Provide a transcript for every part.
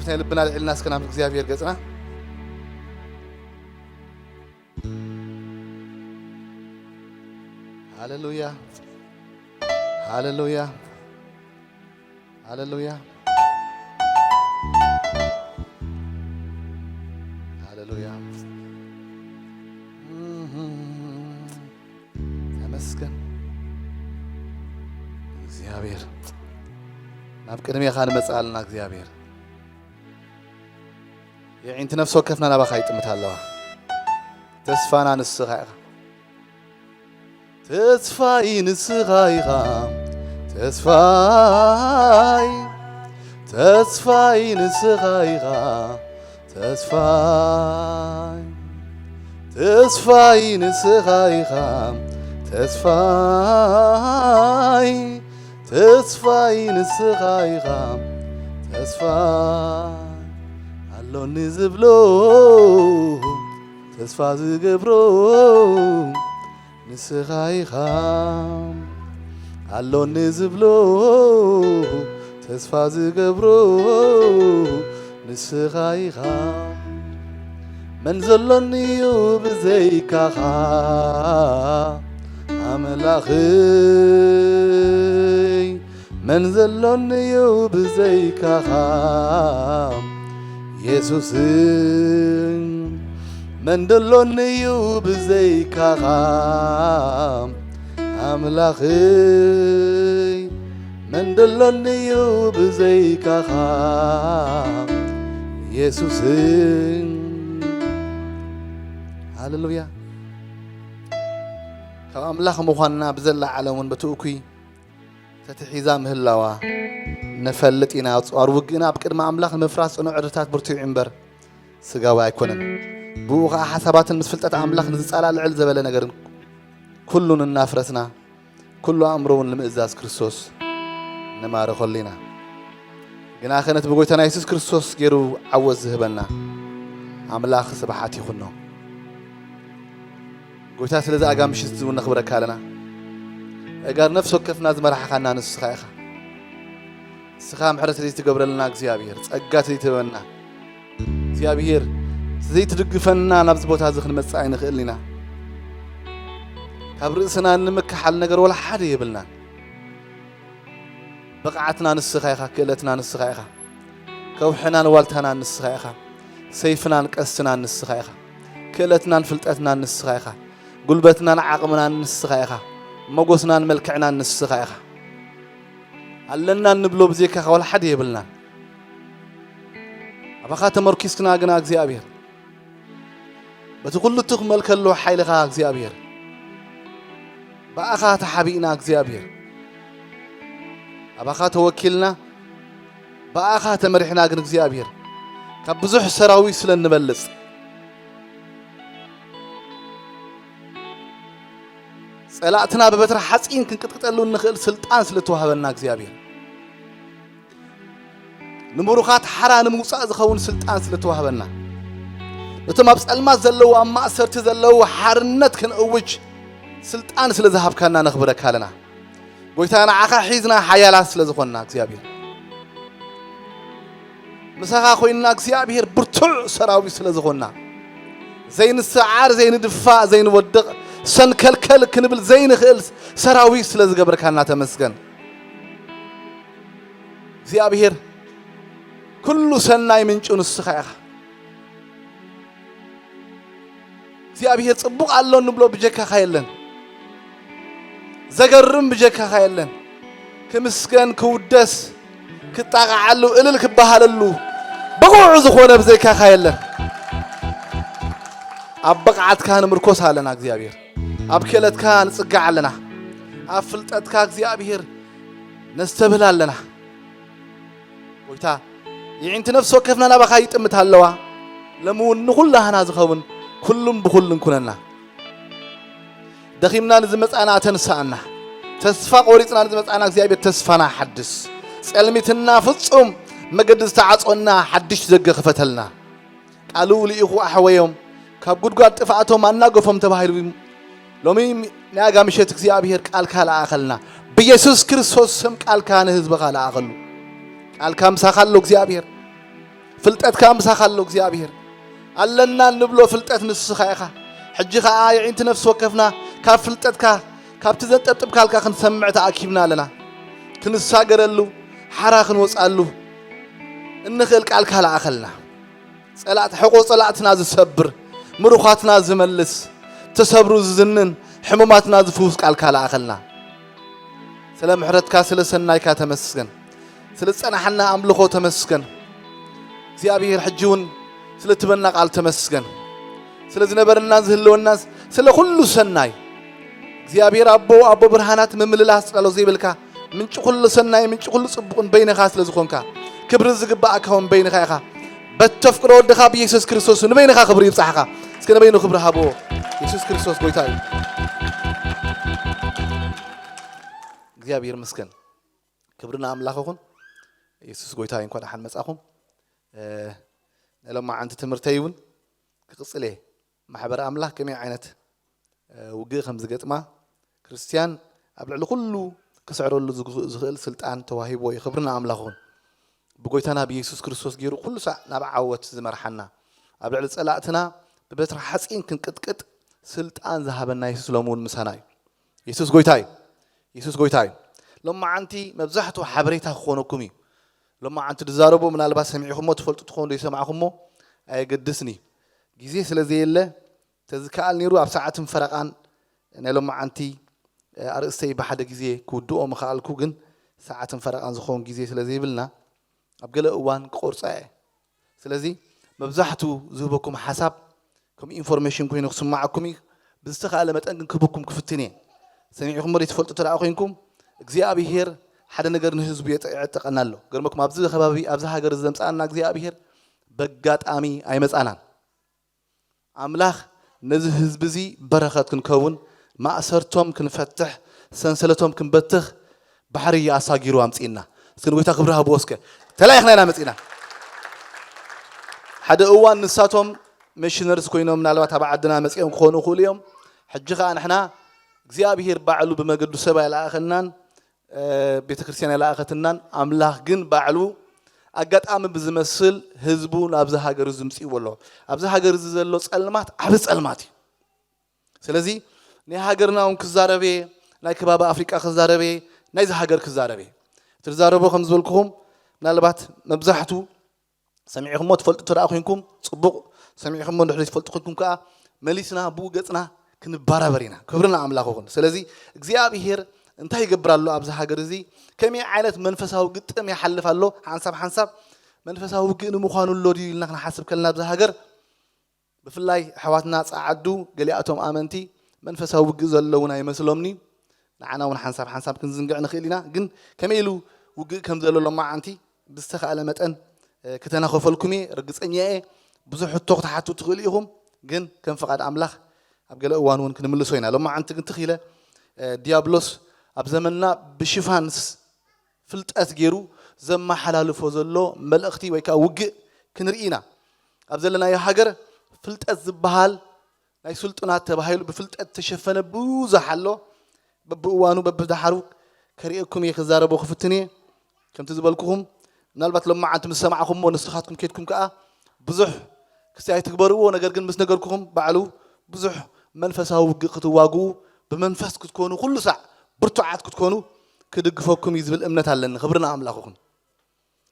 ናይ ልብና ልዕልና እስከ ናብ እግዚኣብሔር ገጽና። ሃሌሉያ፣ ሃሌሉያ፣ ሃሌሉያ፣ ሃሌሉያ። ተመስገን እግዚኣብሔር። ናብ ቅድሜኻ ንመጽእ ኣለና እግዚኣብሔር። የዒንቲ ነፍሲ ወከፍና ናባኻ ይጥምታ ኣለዋ። ተስፋና ንስኻ ኢኻ። ተስፋይ ንስኻ ኢኻ። ተስፋይ፣ ተስፋይ ንስኻ ኢኻ። ተስፋይ፣ ተስፋይ ንስኻ ኢኻ። ተስፋይ፣ ተስፋይ ንስኻ ኢኻ። ተስፋ ኣሎኒ ዝብሎ፣ ተስፋ ዝገብሮ ንስኻ ኢኻ። ኣሎኒ ዝብሎ፣ ተስፋ ዝገብሮ ንስኻ ኢኻ። መን ዘሎኒ እዩ ብዘይካኻ ኣምላኽይ? መን ዘሎኒ እዩ ብዘይካኻ የሱስ? መን ደሎኒ እዩ ብዘይካኻ ኣምላኽይ? መን ደሎኒ እዩ ብዘይካኻ የሱስ? ሃሌሉያ። ካብ ኣምላኽ ምዃንና ብዘላ ዓለም እውን በቲ እኩይ ተትሒዛ ምህላዋ ንፈልጥ ኢና። ኣጽዋር ውግእና ኣብ ቅድሚ ኣምላኽ ንምፍራስ ጽኑዕ ዕርድታት ብርቱዕ እዩ እምበር፣ ስጋዊ ኣይኮነን። ብኡ ኸኣ ሓሳባትን ምስ ፍልጠት ኣምላኽ ንዝጻላእ ልዕል ዘበለ ነገርን ኩሉን እናፍረስና፣ ኩሉ ኣእምሮ እውን ንምእዛዝ ክርስቶስ ንማረኸሉ ኢና። ግና ኸ ነቲ ብጎይታና የሱስ ክርስቶስ ገይሩ ዓወት ዝህበና ኣምላኽ ስብሓት ይኹኖ። ጎይታ፣ ስለዚ ኣጋ ምሽት እውን ነኽብረካ ኣለና። እጋር ነፍሲ ወከፍና ዝመራሕኻና ንስኻ ኢኻ። ንስኻ ምሕረት ዘይትገብረልና እግዚኣብሔር፣ ጸጋ ዘይትህበና እግዚኣብሔር፣ ዘይትድግፈና ናብዚ ቦታ እዚ ክንመጽእ ኣይንኽእልን ኢና። ካብ ርእስና እንምክሓል ነገር ወላ ሓደ የብልናን። ብቕዓትና ንስኻ ኢኻ፣ ክእለትና ንስኻ ኢኻ። ከውሕናን ዋልታናን ንስኻ ኢኻ። ሰይፍናን ቀስትናን ንስኻ ኢኻ። ክእለትናን ፍልጠትናን ንስኻ ኢኻ። ጉልበትናን ዓቕምናን ንስኻ ኢኻ። መጎስናን መልክዕናን ንስኻ ኢኻ። ኣለና እንብሎ ብዘይካኻ ዋላ ሓደ የብልናን። ኣባኻ ተመርኪስና ግና እግዚኣብሔር፣ በቲ ኩሉ ትኽመል ከሎ ሓይልኻ እግዚኣብሔር፣ ብኣኻ ተሓቢእና እግዚኣብሔር፣ ኣባኻ ተወኪልና ብኣኻ ተመሪሕና ግን እግዚኣብሔር፣ ካብ ብዙሕ ሰራዊት ስለ እንበልጽ፣ ጸላእትና ብበትሪ ሓጺን ክንቅጥቅጠሉ እንኽእል ስልጣን ስለ እተዋህበና እግዚኣብሔር፣ ንምሩኻት ሓራ ንምውጻእ ዝኸውን ስልጣን ስለ እተዋህበና፣ ነቶም ኣብ ጸልማት ዘለዉ፣ ኣብ ማእሰርቲ ዘለዉ ሓርነት ክንእውጅ ስልጣን ስለ ዝሃብካና ነኽብረካ ኣለና። ጎይታ፣ ንዓኻ ሒዝና ሓያላት ስለ ዝኾንና እግዚኣብሔር፣ ምሳኻ ኮይንና እግዚኣብሔር ብርቱዕ ሰራዊት ስለ ዝኾንና፣ ዘይንሰዓር፣ ዘይንድፋእ፣ ዘይንወድቕ፣ ሰንከልከል ክንብል ዘይንኽእል ሰራዊት ስለ ዝገበርካና ተመስገን። እግዚኣብሔር፣ ኩሉ ሰናይ ምንጩ ንስኻ ኢኻ። እግዚኣብሔር፣ ጽቡቕ ኣሎ እንብሎ ብጀካኻ የለን። ዘገርም ብጀካኻ የለን። ክምስገን፣ ክውደስ፣ ክጣቕዓሉ፣ እልል ክበሃለሉ ብቑዕ ዝኾነ ብዘይካኻ የለን። ኣብ ብቕዓትካ ንምርኮስ ኣለና እግዚኣብሔር። ኣብ ክእለትካ ንጽጋዕ ኣለና። ኣብ ፍልጠትካ እግዚኣብሔር ነስተብህል ኣለና። ጎይታ፣ ይዕንቲ ነፍሲ ወከፍና ናባኻ ይጥምት ኣለዋ። ሎሚ እውን ንኹላህና ዝኸውን ኩሉም ብኹሉን ኩነና። ደኺምና ንዝመጻና ኣተንስኣና። ተስፋ ቆሪጽና ንዝመጻና እግዚኣብሔር ተስፋና ሓድስ። ጸልሚትና ፍጹም መገዲ ዝተዓጾና ሓድሽ ደገ ክፈተልና። ቃሉ ልኢኹ ኣሕወዮም፣ ካብ ጉድጓድ ጥፍኣቶም ኣናገፎም ተባሂሉ። ሎሚ ናይ ኣጋ ምሸት እግዚኣብሔር ቃልካ ለኣኸልና። ብየሱስ ክርስቶስ ስም ቃልካ ንህዝብኻ ለኣኸሉ። ቃልካ ምሳኻ ኣሎ እግዚኣብሔር። ፍልጠትካ ምሳኻ ኣሎ እግዚኣብሔር። ኣለና እንብሎ ፍልጠት ንስኻ ኢኻ። ሕጂ ኸኣ የዒንቲ ነፍሲ ወከፍና ካብ ፍልጠትካ፣ ካብቲ ዘንጠብጥብካልካ ክንሰምዕ ተኣኪብና ኣለና። ክንሳገረሉ፣ ሓራ ክንወጻሉ እንኽእል ቃልካ ለኣኸልና። ጸላእቲ፣ ሕቖ ጸላእትና ዝሰብር፣ ምሩኻትና ዝመልስ፣ ተሰብሩ ዝዝንን፣ ሕሙማትና ዝፍውስ ቃልካ ለኣኸልና። ስለ ምሕረትካ፣ ስለ ሰናይካ ተመስገን። ስለ ዝጸናሓና ኣምልኾ ተመስገን። እግዚኣብሔር ሕጂ እውን ስለ ትበና ቃል ተመስገን። ስለ ዝነበረና ዝህልወና ስለ ኩሉ ሰናይ እግዚኣብሔር ኣቦ፣ ኣቦ ብርሃናት፣ ምምልላስ ጸሎ ዘይብልካ፣ ምንጪ ኩሉ ሰናይ፣ ምንጪ ኩሉ ጽቡቕን በይንኻ ስለ ዝኾንካ፣ ክብሪ ዝግባኣካ እውን በይንኻ ኢኻ። በተፍቅሮ ወድኻ ብየሱስ ክርስቶስ ንበይንኻ ክብሪ ይብጻሕኻ። እስከ ንበይኑ ክብሪ ሃብዎ። የሱስ ክርስቶስ ጎይታ እዩ። እግዚኣብሔር ይመስገን። ክብሪ ንኣምላኽ ይኹን። የሱስ ጎይታ እዩ። እንኳን ደሓን መጻኹም። እ፣ ናይ ሎማዓንቲ ትምህርተይ እውን ክቕጽል እየ። ማሕበር ኣምላኽ ከመይ ዓይነት፣ እ፣ ውግእ ከም ዝገጥማ፣ ክርስትያን ኣብ ልዕሊ ኩሉ ክስዕረሉ ዝግ-፣ ዝኽእል ስልጣን ተዋሂብዎ እዩ። ክብሪ ንኣምላኽ ይኹን። ብጎይታና ብየሱስ ክርስቶስ ገይሩ ኩሉ ሳዕ ናብ ዓወት ዝመርሓና፣ ኣብ ልዕሊ ጸላእትና ብበትሪ ሓጺን ክንቅጥቅጥ ስልጣን ዝሃበና የሱስ ሎሚ እውን ምሳና እዩ። የሱስ ጎይታ እዩ። የሱስ ጎይታ እዩ። ሎማዓንቲ መብዛሕትኡ ሓበሬታ ክኾነኩም እዩ። ሎማዓንቲ ዝዛረቦ ምናልባት ሰሚዕኹሞ ትፈልጡ ትኾኑ ዶ ይሰማዕኹሞ ኣየገድስን እዩ። ግዜ ስለ ዘየለ፣ ተዝከኣል ነይሩ ኣብ ሰዓትን ፈረቓን ናይ ሎማዓንቲ፣ እ፣ ኣርእስተይ ብሓደ ግዜ ክውድኦ ምኸኣልኩ፣ ግን ሰዓትን ፈረቓን ዝኸውን ግዜ ስለ ዘይብልና ኣብ ገለ እዋን ክቆርጾ እየ። ስለዚ መብዛሕትኡ ዝህበኩም ሓሳብ ከም ኢንፎርሜሽን ኮይኑ ክስማዓኩም እዩ። ብዝተኻእለ መጠን ግን ክህበኩም ክፍትን እየ። ሰሚዕኹም ዶ ትፈልጡ እንተ ደኣ ኮይንኩም፣ እግዚኣብሄር ሓደ ነገር ንህዝቡ የጠ-፣ የዕጠቐና ኣሎ። ገርመኩም ኣብዚ ከባቢ፣ ኣብዚ ሃገር ዘምጻኣና እግዚኣብሄር በጋጣሚ ኣይመጻናን። ኣምላኽ ነዚ ህዝቢ እዚ በረኸት ክንከውን፣ ማእሰርቶም ክንፈትሕ፣ ሰንሰለቶም ክንበትኽ ባሕሪ ኣሳጊሩ ኣምጺእና። እስኪ ንጎይታ ክብሪ ሃብዎ እስከ። ተላኢኽና ኢና መጺእና። ሓደ እዋን ንሳቶም ሚሽነርስ ኮይኖም ምናልባት ኣብ ዓድና መጺኦም ክኾኑ ይኽእሉ እዮም። ሕጂ ኸኣ ንሕና እግዚኣብሄር ባዕሉ ብመገዱ ሰብ ኣይለኣኸናን፣ እ፣ ቤተ ክርስቲያን ኣይለኣኸትናን። ኣምላኽ ግን ባዕሉ ኣጋጣሚ ብዝመስል ህዝቡ ናብዚ ሃገር እዚ ምጽእዎ ኣሎ። ኣብዚ ሃገር እዚ ዘሎ ጸልማት ዓቢ ጸልማት እዩ። ስለዚ ናይ ሃገርና እውን ክዛረብ እየ፣ ናይ ከባቢ ኣፍሪቃ ክዛረብ እየ፣ ናይዚ ሃገር ክዛረብ እየ። እቲ ዝዛረቦ ከም ዝበልኩኹም ምናልባት መብዛሕቱ ሰሚዕኹሞ ትፈልጡ እንተ ደኣ ኮይንኩም ጽቡቕ፣ ሰሚዕኹሞ እንድሕር ዘይትፈልጡ ኮይንኩም ከኣ መሊስና ብኡ ገጽና ክንባራበር ኢና። ክብሪ ንኣምላኽ ይኹን። ስለዚ እግዚኣብሄር እንታይ ይገብር ኣሎ ኣብዚ ሃገር እዚ? ከመይ ዓይነት መንፈሳዊ ግጥም ይሓልፍ ኣሎ? ሓንሳብ ሓንሳብ መንፈሳዊ ውግእ ንምዃኑ ኣሎ ድዩ ኢልና ክንሓስብ ከለና ኣብዚ ሃገር ብፍላይ ኣሕዋትና ጸዓዱ፣ ገሊኣቶም ኣመንቲ መንፈሳዊ ውግእ ዘሎ እውን ኣይመስሎምኒ። ንዓና እውን ሓንሳብ ሓንሳብ ክንዝንግዕ ንኽእል ኢና። ግን ከመይ ኢሉ ውግእ ከም ዘሎ ሎማዓንቲ ብዝተኻእለ መጠን፣ እ፣ ክተናኸፈልኩም እየ፣ ርግጸኛ እየ። ብዙሕ ሕቶ ክትሓቱ ትኽእሉ ኢኹም፣ ግን ከም ፍቓድ ኣምላኽ ኣብ ገለ እዋን እውን ክንምልሶ ኢና። ሎማዓንቲ ግን ትኽ ኢለ፣ እ፣ ዲያብሎስ ኣብ ዘመንና ብሽፋንስ ፍልጠት ገይሩ ዘመሓላልፎ ዘሎ መልእኽቲ ወይ ከኣ ውግእ ክንርኢ ኢና። ኣብ ዘለናዮ ሃገር ፍልጠት ዝበሃል ናይ ስልጡናት ተባሂሉ ብፍልጠት ተሸፈነ ብዙሕ ኣሎ። በብእዋኑ በብድሓሩ ከርእየኩም እየ፣ ክዛረቦ ክፍትን እየ። ከምቲ ዝበልኩኹም ምናልባት ሎማዓንቲ ምስ ሰማዕኹምዎ ንስኻትኩም ኬድኩም ከኣ ብዙሕ ክሲ ኣይትግበርዎ። ነገር ግን ምስ ነገርኩኹም ባዕሉ ብዙሕ መንፈሳዊ ውግእ ክትዋግኡ ብመንፈስ ክትኮኑ ኩሉ ሳዕ ብርቱዓት ክትኮኑ ክድግፈኩም እዩ ዝብል እምነት ኣለኒ። ክብሪ ንኣምላኽ ይኹን።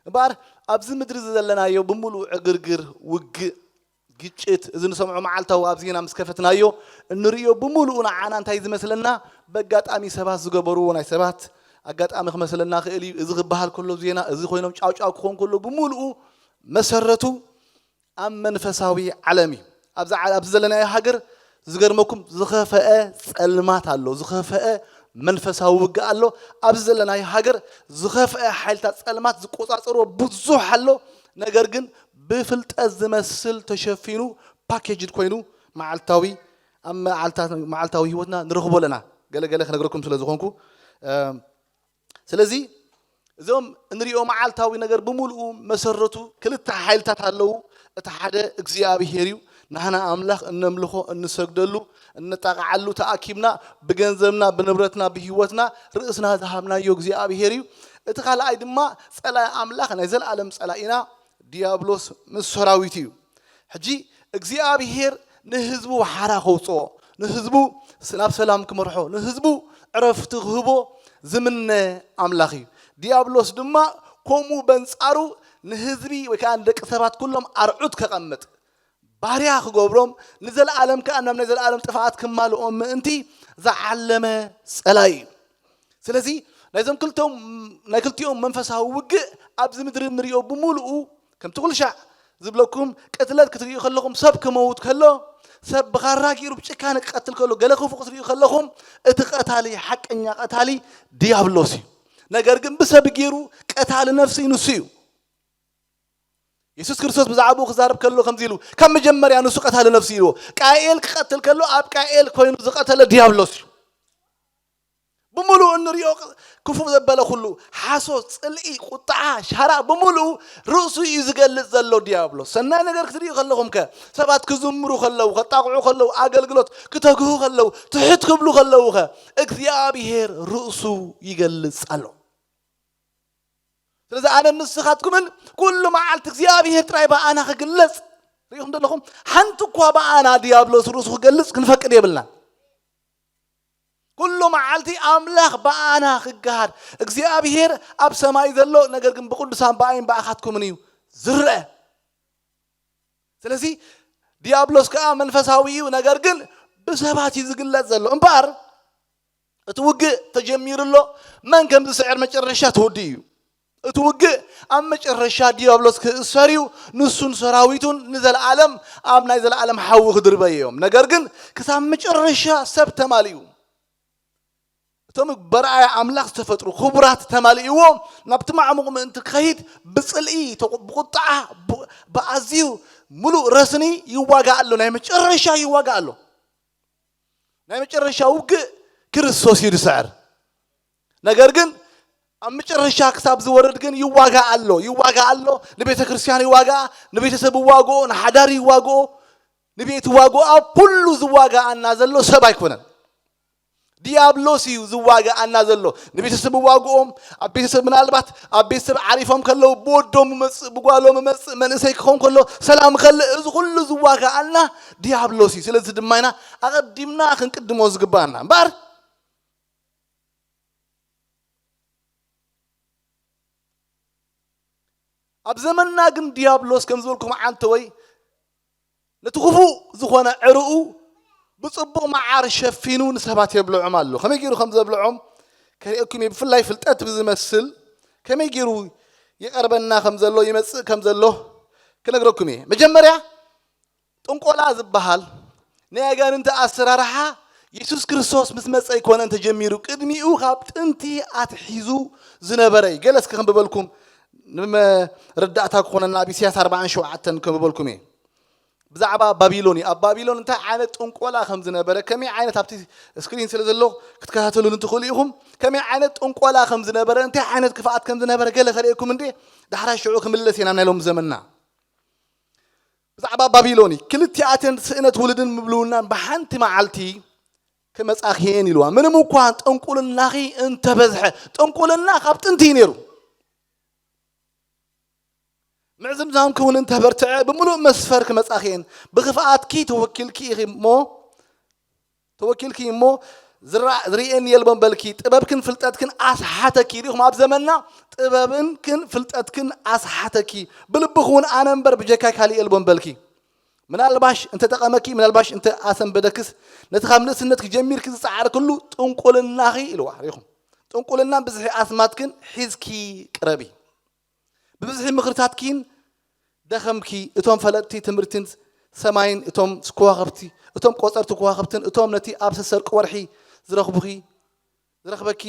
እምበኣር ኣብዚ ምድሪ እዚ ዘለናዮ ብምሉኡ ዕግርግር፣ ውግእ፣ ግጭት፣ እዚ ንሰምዖ መዓልታዊ ኣብ ዜና ምስ ከፈትናዮ እንርእዮ ብምሉኡ ንዓና እንታይ ዝመስለና? በጋጣሚ ሰባት ዝገበርዎ ናይ ሰባት ኣጋጣሚ ክመስለና ክእል እዩ። እዚ ክበሃል ከሎ ዜና፣ እዚ ኮይኖም ጫውጫው ክኾን ከሎ ብምሉኡ መሰረቱ ኣብ መንፈሳዊ ዓለም እዩ። ኣብዚ ዓ-፣ ኣብዚ ዘለናዮ ሃገር ዝገርመኩም ዝኸፈአ ጸልማት ኣሎ፣ ዝኸፈአ መንፈሳዊ ውግእ ኣሎ። ኣብዚ ዘለናዮ ሃገር ዝኸፈአ ሓይልታት ጸልማት ዝቆጻጸርዎ ብዙሕ ኣሎ። ነገር ግን ብፍልጠት ዝመስል ተሸፊኑ ፓኬጅድ ኮይኑ መዓልታዊ፣ ኣብ መዓልታት-፣ መዓልታዊ ህይወትና ንረኽቦ ኣለና። ገለ ገለ ክነግረኩም ስለ ዝኾንኩ፣ እ፣ ስለዚ እዞም እንሪኦ መዓልታዊ ነገር ብምልኡ መሰረቱ ክልተ ሓይልታት ኣለዉ። እቲ ሓደ እግዚኣብሄር እዩ። ናህና ኣምላኽ እነምልኾ፣ እንሰግደሉ፣ እንጣቕዓሉ፣ ተኣኪብና ብገንዘብና፣ ብንብረትና፣ ብህይወትና ርእስና ዝሃብናዮ እግዚኣብሄር እዩ። እቲ ካልኣይ ድማ ጸላኢ ኣምላኽ ናይ ዘለኣለም ጸላኢና ዲያብሎስ ምስ ሰራዊቱ እዩ። ሕጂ እግዚኣብሔር ንህዝቡ ሓራ ከውፅኦ፣ ንህዝቡ ናብ ሰላም ክመርሖ፣ ንህዝቡ ዕረፍቲ ክህቦ ዝምነ ኣምላኽ እዩ። ዲያብሎስ ድማ ከምኡ በንጻሩ ንህዝቢ ወይ ከዓ ንደቂ ሰባት ኩሎም ኣርዑት ከቐምጥ፣ ባርያ ክገብሮም፣ ንዘለኣለም ከዓ ናብ ናይ ዘለኣለም ጥፍኣት ክማልኦም ምእንቲ ዝዓለመ ጸላኢ እዩ። ስለዚ ናይዞም ክልቶም ናይ ክልቲኦም መንፈሳዊ ውግእ ኣብዚ ምድሪ እንሪኦ ብምሉኡ ከምቲ ኩልሻዕ ዝብለኩም ቅትለት ክትርእዩ ከለኹም ሰብ ክመውት ከሎ ሰብ ብኻራ ገይሩ ብጭካነ ክቀትል ከሎ ገለ ክፉእ ክትርእዩ ከለኹም እቲ ቀታሊ ሓቀኛ ቀታሊ ዲያብሎስ እዩ። ነገር ግን ብሰብ ገይሩ ቀታሊ ነፍሲ ንሱ እዩ። የሱስ ክርስቶስ ብዛዕባኡ ክዛረብ ከሎ ከምዚ ኢሉ ካብ መጀመርያ ንሱ ቀታሊ ነፍሲ ኢልዎ። ቃኤል ክቐትል ከሎ ኣብ ቃኤል ኮይኑ ዝቐተለ ዲያብሎስ እዩ። ብምሉእ እንሪኦ ክፉእ ዘበለ ኩሉ ሓሶት፣ ፅልኢ፣ ቁጥዓ፣ ሻራ ብምሉእ ርእሱ እዩ ዝገልፅ ዘሎ ዲያብሎስ። ሰናይ ነገር ክትርእዩ ከለኹም ከ ሰባት ክዝምሩ ከለዉ፣ ከጣቕዑ ከለዉ፣ ኣገልግሎት ክተግሁ ከለዉ፣ ትሕት ክብሉ ከለዉ ከ እግዚኣብሔር ርእሱ ይገልፅ ኣሎ። ስለዚ ኣነ ንስኻትኩምን ኩሉ መዓልቲ እግዚኣብሔር ጥራይ ብኣና ክግለጽ ርኢኹም ዘለኹም ሓንቲ እኳ ብኣና ዲያብሎስ ርእሱ ክገልጽ ክንፈቅድ የብልናን። ኩሉ መዓልቲ ኣምላኽ ብኣና ክገሃድ እግዚኣብሔር ኣብ ሰማይ ዘሎ ነገር ግን ብቅዱሳን ብኣይን ብኣኻትኩምን እዩ ዝረአ። ስለዚ ዲያብሎስ ከዓ መንፈሳዊ እዩ፣ ነገር ግን ብሰባት እዩ ዝግለጽ ዘሎ እምበኣር እቲ ውግእ ተጀሚሩ ኣሎ። መን ከም ዝስዕር መጨረሻ ተወዲኡ እዩ። እቲ ውግእ ኣብ መጨረሻ ዲያብሎስ ክእሰር እዩ። ንሱን ሰራዊቱን ንዘለኣለም ኣብ ናይ ዘለኣለም ሓዊ ክድርበዩ እዮም። ነገር ግን ክሳብ መጨረሻ ሰብ ተማሊኡ እቶም በርኣያ ኣምላኽ ዝተፈጥሩ ክቡራት ተማሊእዎ ናብቲ ማዕሙቕ ምእንቲ ክኸይድ ብፅልኢ ተቑ- ብቁጣዓ ብ- ብኣዝዩ ሙሉእ ረስኒ ይዋጋእ ኣሎ። ናይ መጨረሻ ይዋጋእ ኣሎ። ናይ መጨረሻ ውግእ ክርስቶስ እዩ ዝስዕር። ነገር ግን ኣብ መጨረሻ ክሳብ ዝወርድ ግን ይዋጋእ ኣሎ፣ ይዋጋእ ኣሎ። ንቤተ ክርስቲያን ይዋጋእ፣ ንቤተሰብ ይዋግኦ፣ ንሓዳር ይዋግኦ፣ ንቤት ይዋግኦ። ኣብ ኩሉ ዝዋጋኣና ዘሎ ሰብ ኣይኮነን፣ ዲያብሎስ እዩ ዝዋጋኣና ዘሎ። ንቤተሰብ ይዋግኦም፣ ኣብ ቤተሰብ ምናልባት ኣብ ቤተሰብ ዓሪፎም ከለዉ ብወዶም ይመጽእ፣ ብጓሎም ይመጽእ፣ መንእሰይ ክኸውን ከሎ ሰላም ከልእ፣ እዚ ኩሉ ዝዋጋኣና ዲያብሎስ እዩ። ስለዚ ድማ ኢና ኣቐዲምና ክንቅድሞ ዝግባኣና እምበኣር ኣብ ዘመንና ግን ዲያብሎስ ከም ዝበልኩም ዓንተወይ ነቲ ክፉእ ዝኾነ ዕርኡ ብጽቡቕ መዓር ሸፊኑ ንሰባት የብልዖም ኣሎ። ከመይ ገይሩ ከም ዘብልዖም ከርእየኩም እየ። ብፍላይ ፍልጠት ብዝመስል ከመይ ገይሩ ይቐርበና ከም ዘሎ ይመጽእ ከም ዘሎ ክነግረኩም እየ። መጀመርያ ጥንቆላ ዝበሃል ናይ ኣጋንንቲ ኣሰራርሓ የሱስ ክርስቶስ ምስ መጸ ኣይኮነን ተጀሚሩ፣ ቅድሚኡ ካብ ጥንቲ ኣትሒዙ ዝነበረ እዩ። ገለ እስኪ ከንብበልኩም ንመረዳእታ ክኾነና ኣብ ኢሳያስ ኣርባዓን ሸውዓተን ከንብበልኩም እየ። ብዛዕባ ባቢሎን እዩ። ኣብ ባቢሎን እንታይ ዓይነት ጥንቆላ ከም ዝነበረ ከመይ ዓይነት ኣብቲ ስክሪን ስለ ዘሎ ክትከታተሉን ትኽእሉ ኢኹም። ከመይ ዓይነት ጥንቆላ ከም ዝነበረ እንታይ ዓይነት ክፍኣት ከም ዝነበረ ገለ ከርእየኩም እንዴ ዳሕራይ ሽዑ ክምለስ ኢና ናይ ሎም ዘመንና። ብዛዕባ ባቢሎን እዩ። ክልቲኣተን ስእነት ውልድን ምብልውናን ብሓንቲ መዓልቲ ክመጻኺ እየን ኢልዋ። ምንም እኳ ጥንቁልናኺ እንተበዝሐ፣ ጥንቁልና ካብ ጥንቲ እዩ ነይሩ። ምዕዝምዛምኪ እውን እንተበርትዐ ብምሉእ መስፈር ክመጻኺ እየን። ብኽፍኣትኪ ተወኪልኪ ኢኺ እሞ ተወኪልኪ እሞ ዝራ- ዝርእየኒ የልቦን በልኪ። ጥበብክን ፍልጠትክን ኣስሓተኪ። ሪኹም ኣብ ዘመንና ጥበብንክን ፍልጠትክን ኣስሓተኪ። ብልብኹ እውን ኣነ እምበር ብጀካይ ካሊእ የልቦን በልኪ። ምናልባሽ እንተጠቐመኪ ምናልባሽ እንተ ኣሰንበደክስ ነቲ ካብ ንእስነትኪ ጀሚርኪ ዝጸዓርክሉ ጥንቁልናኺ ኢልዋ። ሪኹም ጥንቁልናን ብዝሒ ኣስማትክን ሒዝኪ ቅረቢ። ብብዝሒ ምኽርታትኪን ደኸምኪ። እቶም ፈለጥቲ ትምህርትን ሰማይን እቶም ከዋኽብቲ እቶም ቆጸርቲ ከዋኽብትን እቶም ነቲ ኣብ ዝሰርቂ ወርሒ ዝረኽቡኺ ዝረኽበኪ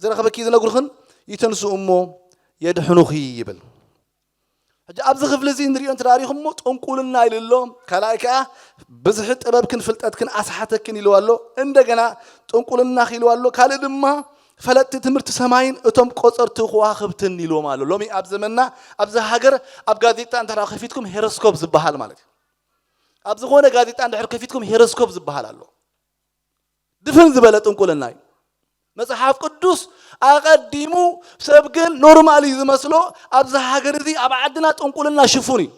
ዝረኽበኪ ዝነግሩኽን ይተንስኡ እሞ የድሕኑኺ ይብል። ሕጂ ኣብዚ ክፍሊ እዚ ንሪኦ እንተ ዳሪኹሞ ጥንቁልና ኢሉ ኣሎ። ካልኣይ ከኣ ብዝሒ ጥበብክን ፍልጠትክን ኣስሓተክን ኢልዋ ኣሎ። እንደገና ጥንቁልና ኢልዋ ኣሎ። ካልእ ድማ ፈለጥቲ ትምህርቲ ሰማይን እቶም ቆጸርቲ ከዋኽብትን ኢልዎም ኣሎ። ሎሚ ኣብ ዘመንና ኣብዚ ሃገር ኣብ ጋዜጣ እንተ ከፊትኩም ሄሮስኮፕ ዝበሃል ማለት እዩ። ኣብ ዝኾነ ጋዜጣ እንድሕር ከፊትኩም ሄሮስኮፕ ዝበሃል ኣሎ። ድፍን ዝበለ ጥንቁልና እዩ። መጽሓፍ ቅዱስ ኣቐዲሙ ሰብ ግን ኖርማል እዩ ዝመስሎ። ኣብዚ ሃገር እዚ ኣብ ዓድና ጥንቁልና ሽፉን እዩ።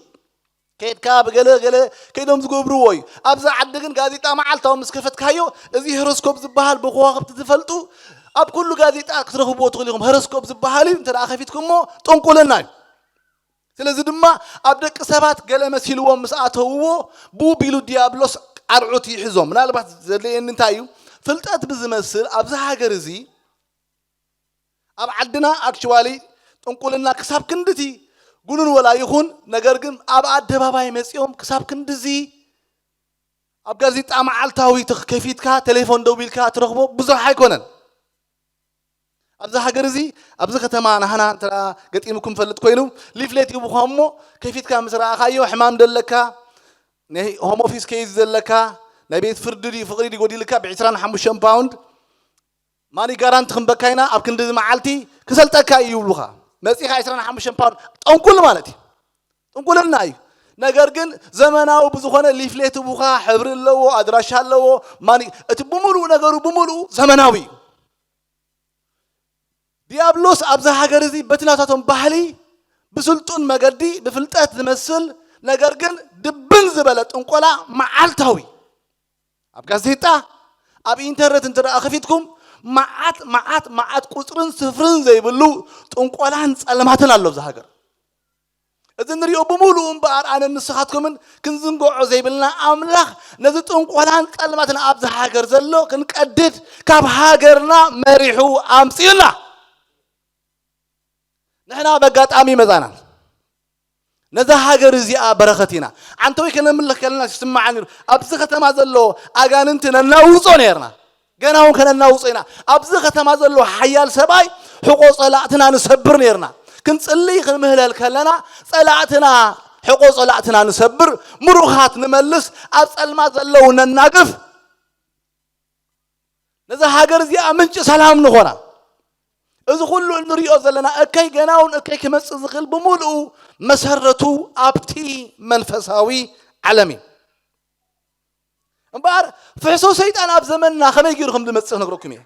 ከይድካ ብገለ ገለ ከይዶም ዝገብርዎ እዩ። ኣብዚ ዓዲ ግን ጋዜጣ መዓልታዊ ምስ ከፈትካዮ፣ እዚ ሆሮስኮፕ ዝበሃል ብከዋኽብቲ ዝፈልጡ፣ ኣብ ኩሉ ጋዜጣ ክትረኽብዎ ትኽእሉ ኢኹም። ሆሮስኮፕ ዝበሃል እዩ፣ እንተ ደኣ ከፊትኩሞ ጥንቁልና እዩ። ስለዚ ድማ ኣብ ደቂ ሰባት ገለ መሲልዎም ምስ ኣተውዎ፣ ብኡ ቢሉ ዲያብሎስ ኣርዑት ይሕዞም። ምናልባት ዘድልየኒ እንታይ እዩ? ፍልጠት ብዝመስል ኣብዚ ሃገር እዚ፣ ኣብ ዓድና ኣክቹዋሊ ጥንቁልና ክሳብ ክንድቲ ጉኑን ወላ ይኹን፣ ነገር ግን ኣብ ኣደባባይ መጺኦም ክሳብ ክንድዚ ኣብ ጋዜጣ መዓልታዊ ትኽ-፣ ከፊትካ ቴሌፎን ደዊልካ ትረኽቦ ብዙሕ ኣይኮነን። ኣብዚ ሃገር እዚ፣ ኣብዚ ከተማ ናህና እንተ ገጢሙኩም ፈልጥ ኮይኑ፣ ሊፍሌት ይህቡኻ እሞ ከፊትካ ምስ ረኣኻዮ፣ ሕማም ደለካ፣ ናይ ሆም ኦፊስ ኬዝ ዘለካ፣ ናይ ቤት ፍርዲ ድዩ ፍቕሪ ድዩ ጎዲልካ፣ ብ ዕስራን ሓሙሽተን ፓውንድ ማኒ ጋራንት ክንበካ ኢና፣ ኣብ ክንዲ መዓልቲ ክሰልጠካ እዩ ይብሉኻ። መጺኻ ዕስራን ሓሙሽተን ፓውንድ ጠንቁል ማለት እዩ። ጥንቁልና እዩ። ነገር ግን ዘመናዊ ብዝኾነ ሊፍሌት ይህቡኻ፣ ሕብሪ ኣለዎ፣ ኣድራሻ ኣለዎ። ማኒ፣ እቲ ብምሉኡ ነገሩ ብምሉኡ ዘመናዊ እዩ። ዲያብሎስ ኣብዚ ሃገር እዚ በቲ ናታቶም ባህሊ ብስልጡን መገዲ ብፍልጠት ዝመስል ነገር ግን ድብን ዝበለ ጥንቆላ መዓልታዊ ኣብ ጋዜጣ ኣብ ኢንተርነት እንተ ደኣ ከፊትኩም መዓት መዓት መዓት ቁጽርን ስፍርን ዘይብሉ ጥንቆላን ጸልማትን ኣሎ ኣብዚ ሃገር። እዚ ንሪኦ ብምሉኡ እምበኣር ኣነን ንስኻትኩምን ክንዝንግዖ ዘይብልና ኣምላኽ ነዚ ጥንቆላን ጸልማትን ኣብዚ ሃገር ዘሎ ክንቀድድ ካብ ሃገርና መሪሑ ኣምጺኡና። ንሕና በጋጣሚ መጻና። ነዛ ሃገር እዚኣ በረኸት ኢና። ዓንተወይ ከነምልኽ ከለና ዝስምዓኒ ነይሩ። ኣብዚ ከተማ ዘሎ ኣጋንንቲ ነናውጾ ነይርና። ገና እውን ከነናውጾ ኢና። ኣብዚ ከተማ ዘሎ ሓያል ሰብኣይ ሕቆ ጸላእትና ንሰብር ነይርና። ክንጽሊ ክንምህለል ከለና ጸላእትና፣ ሕቆ ጸላእትና ንሰብር፣ ምሩኻት ንመልስ፣ ኣብ ጸልማት ዘለዉ ነናግፍ፣ ነዛ ሃገር እዚኣ ምንጪ ሰላም ንኾና። እዚ ኩሉ እንሪኦ ዘለና እከይ ገና እውን እከይ ክመጽእ ዝኽእል ብምሉኡ መሰረቱ ኣብቲ መንፈሳዊ ዓለም እዩ። እምበኣር ፍሕሶ ሰይጣን ኣብ ዘመንና ከመይ ገይሩ ከም ዝመጽእ ክነግረኩም እየ።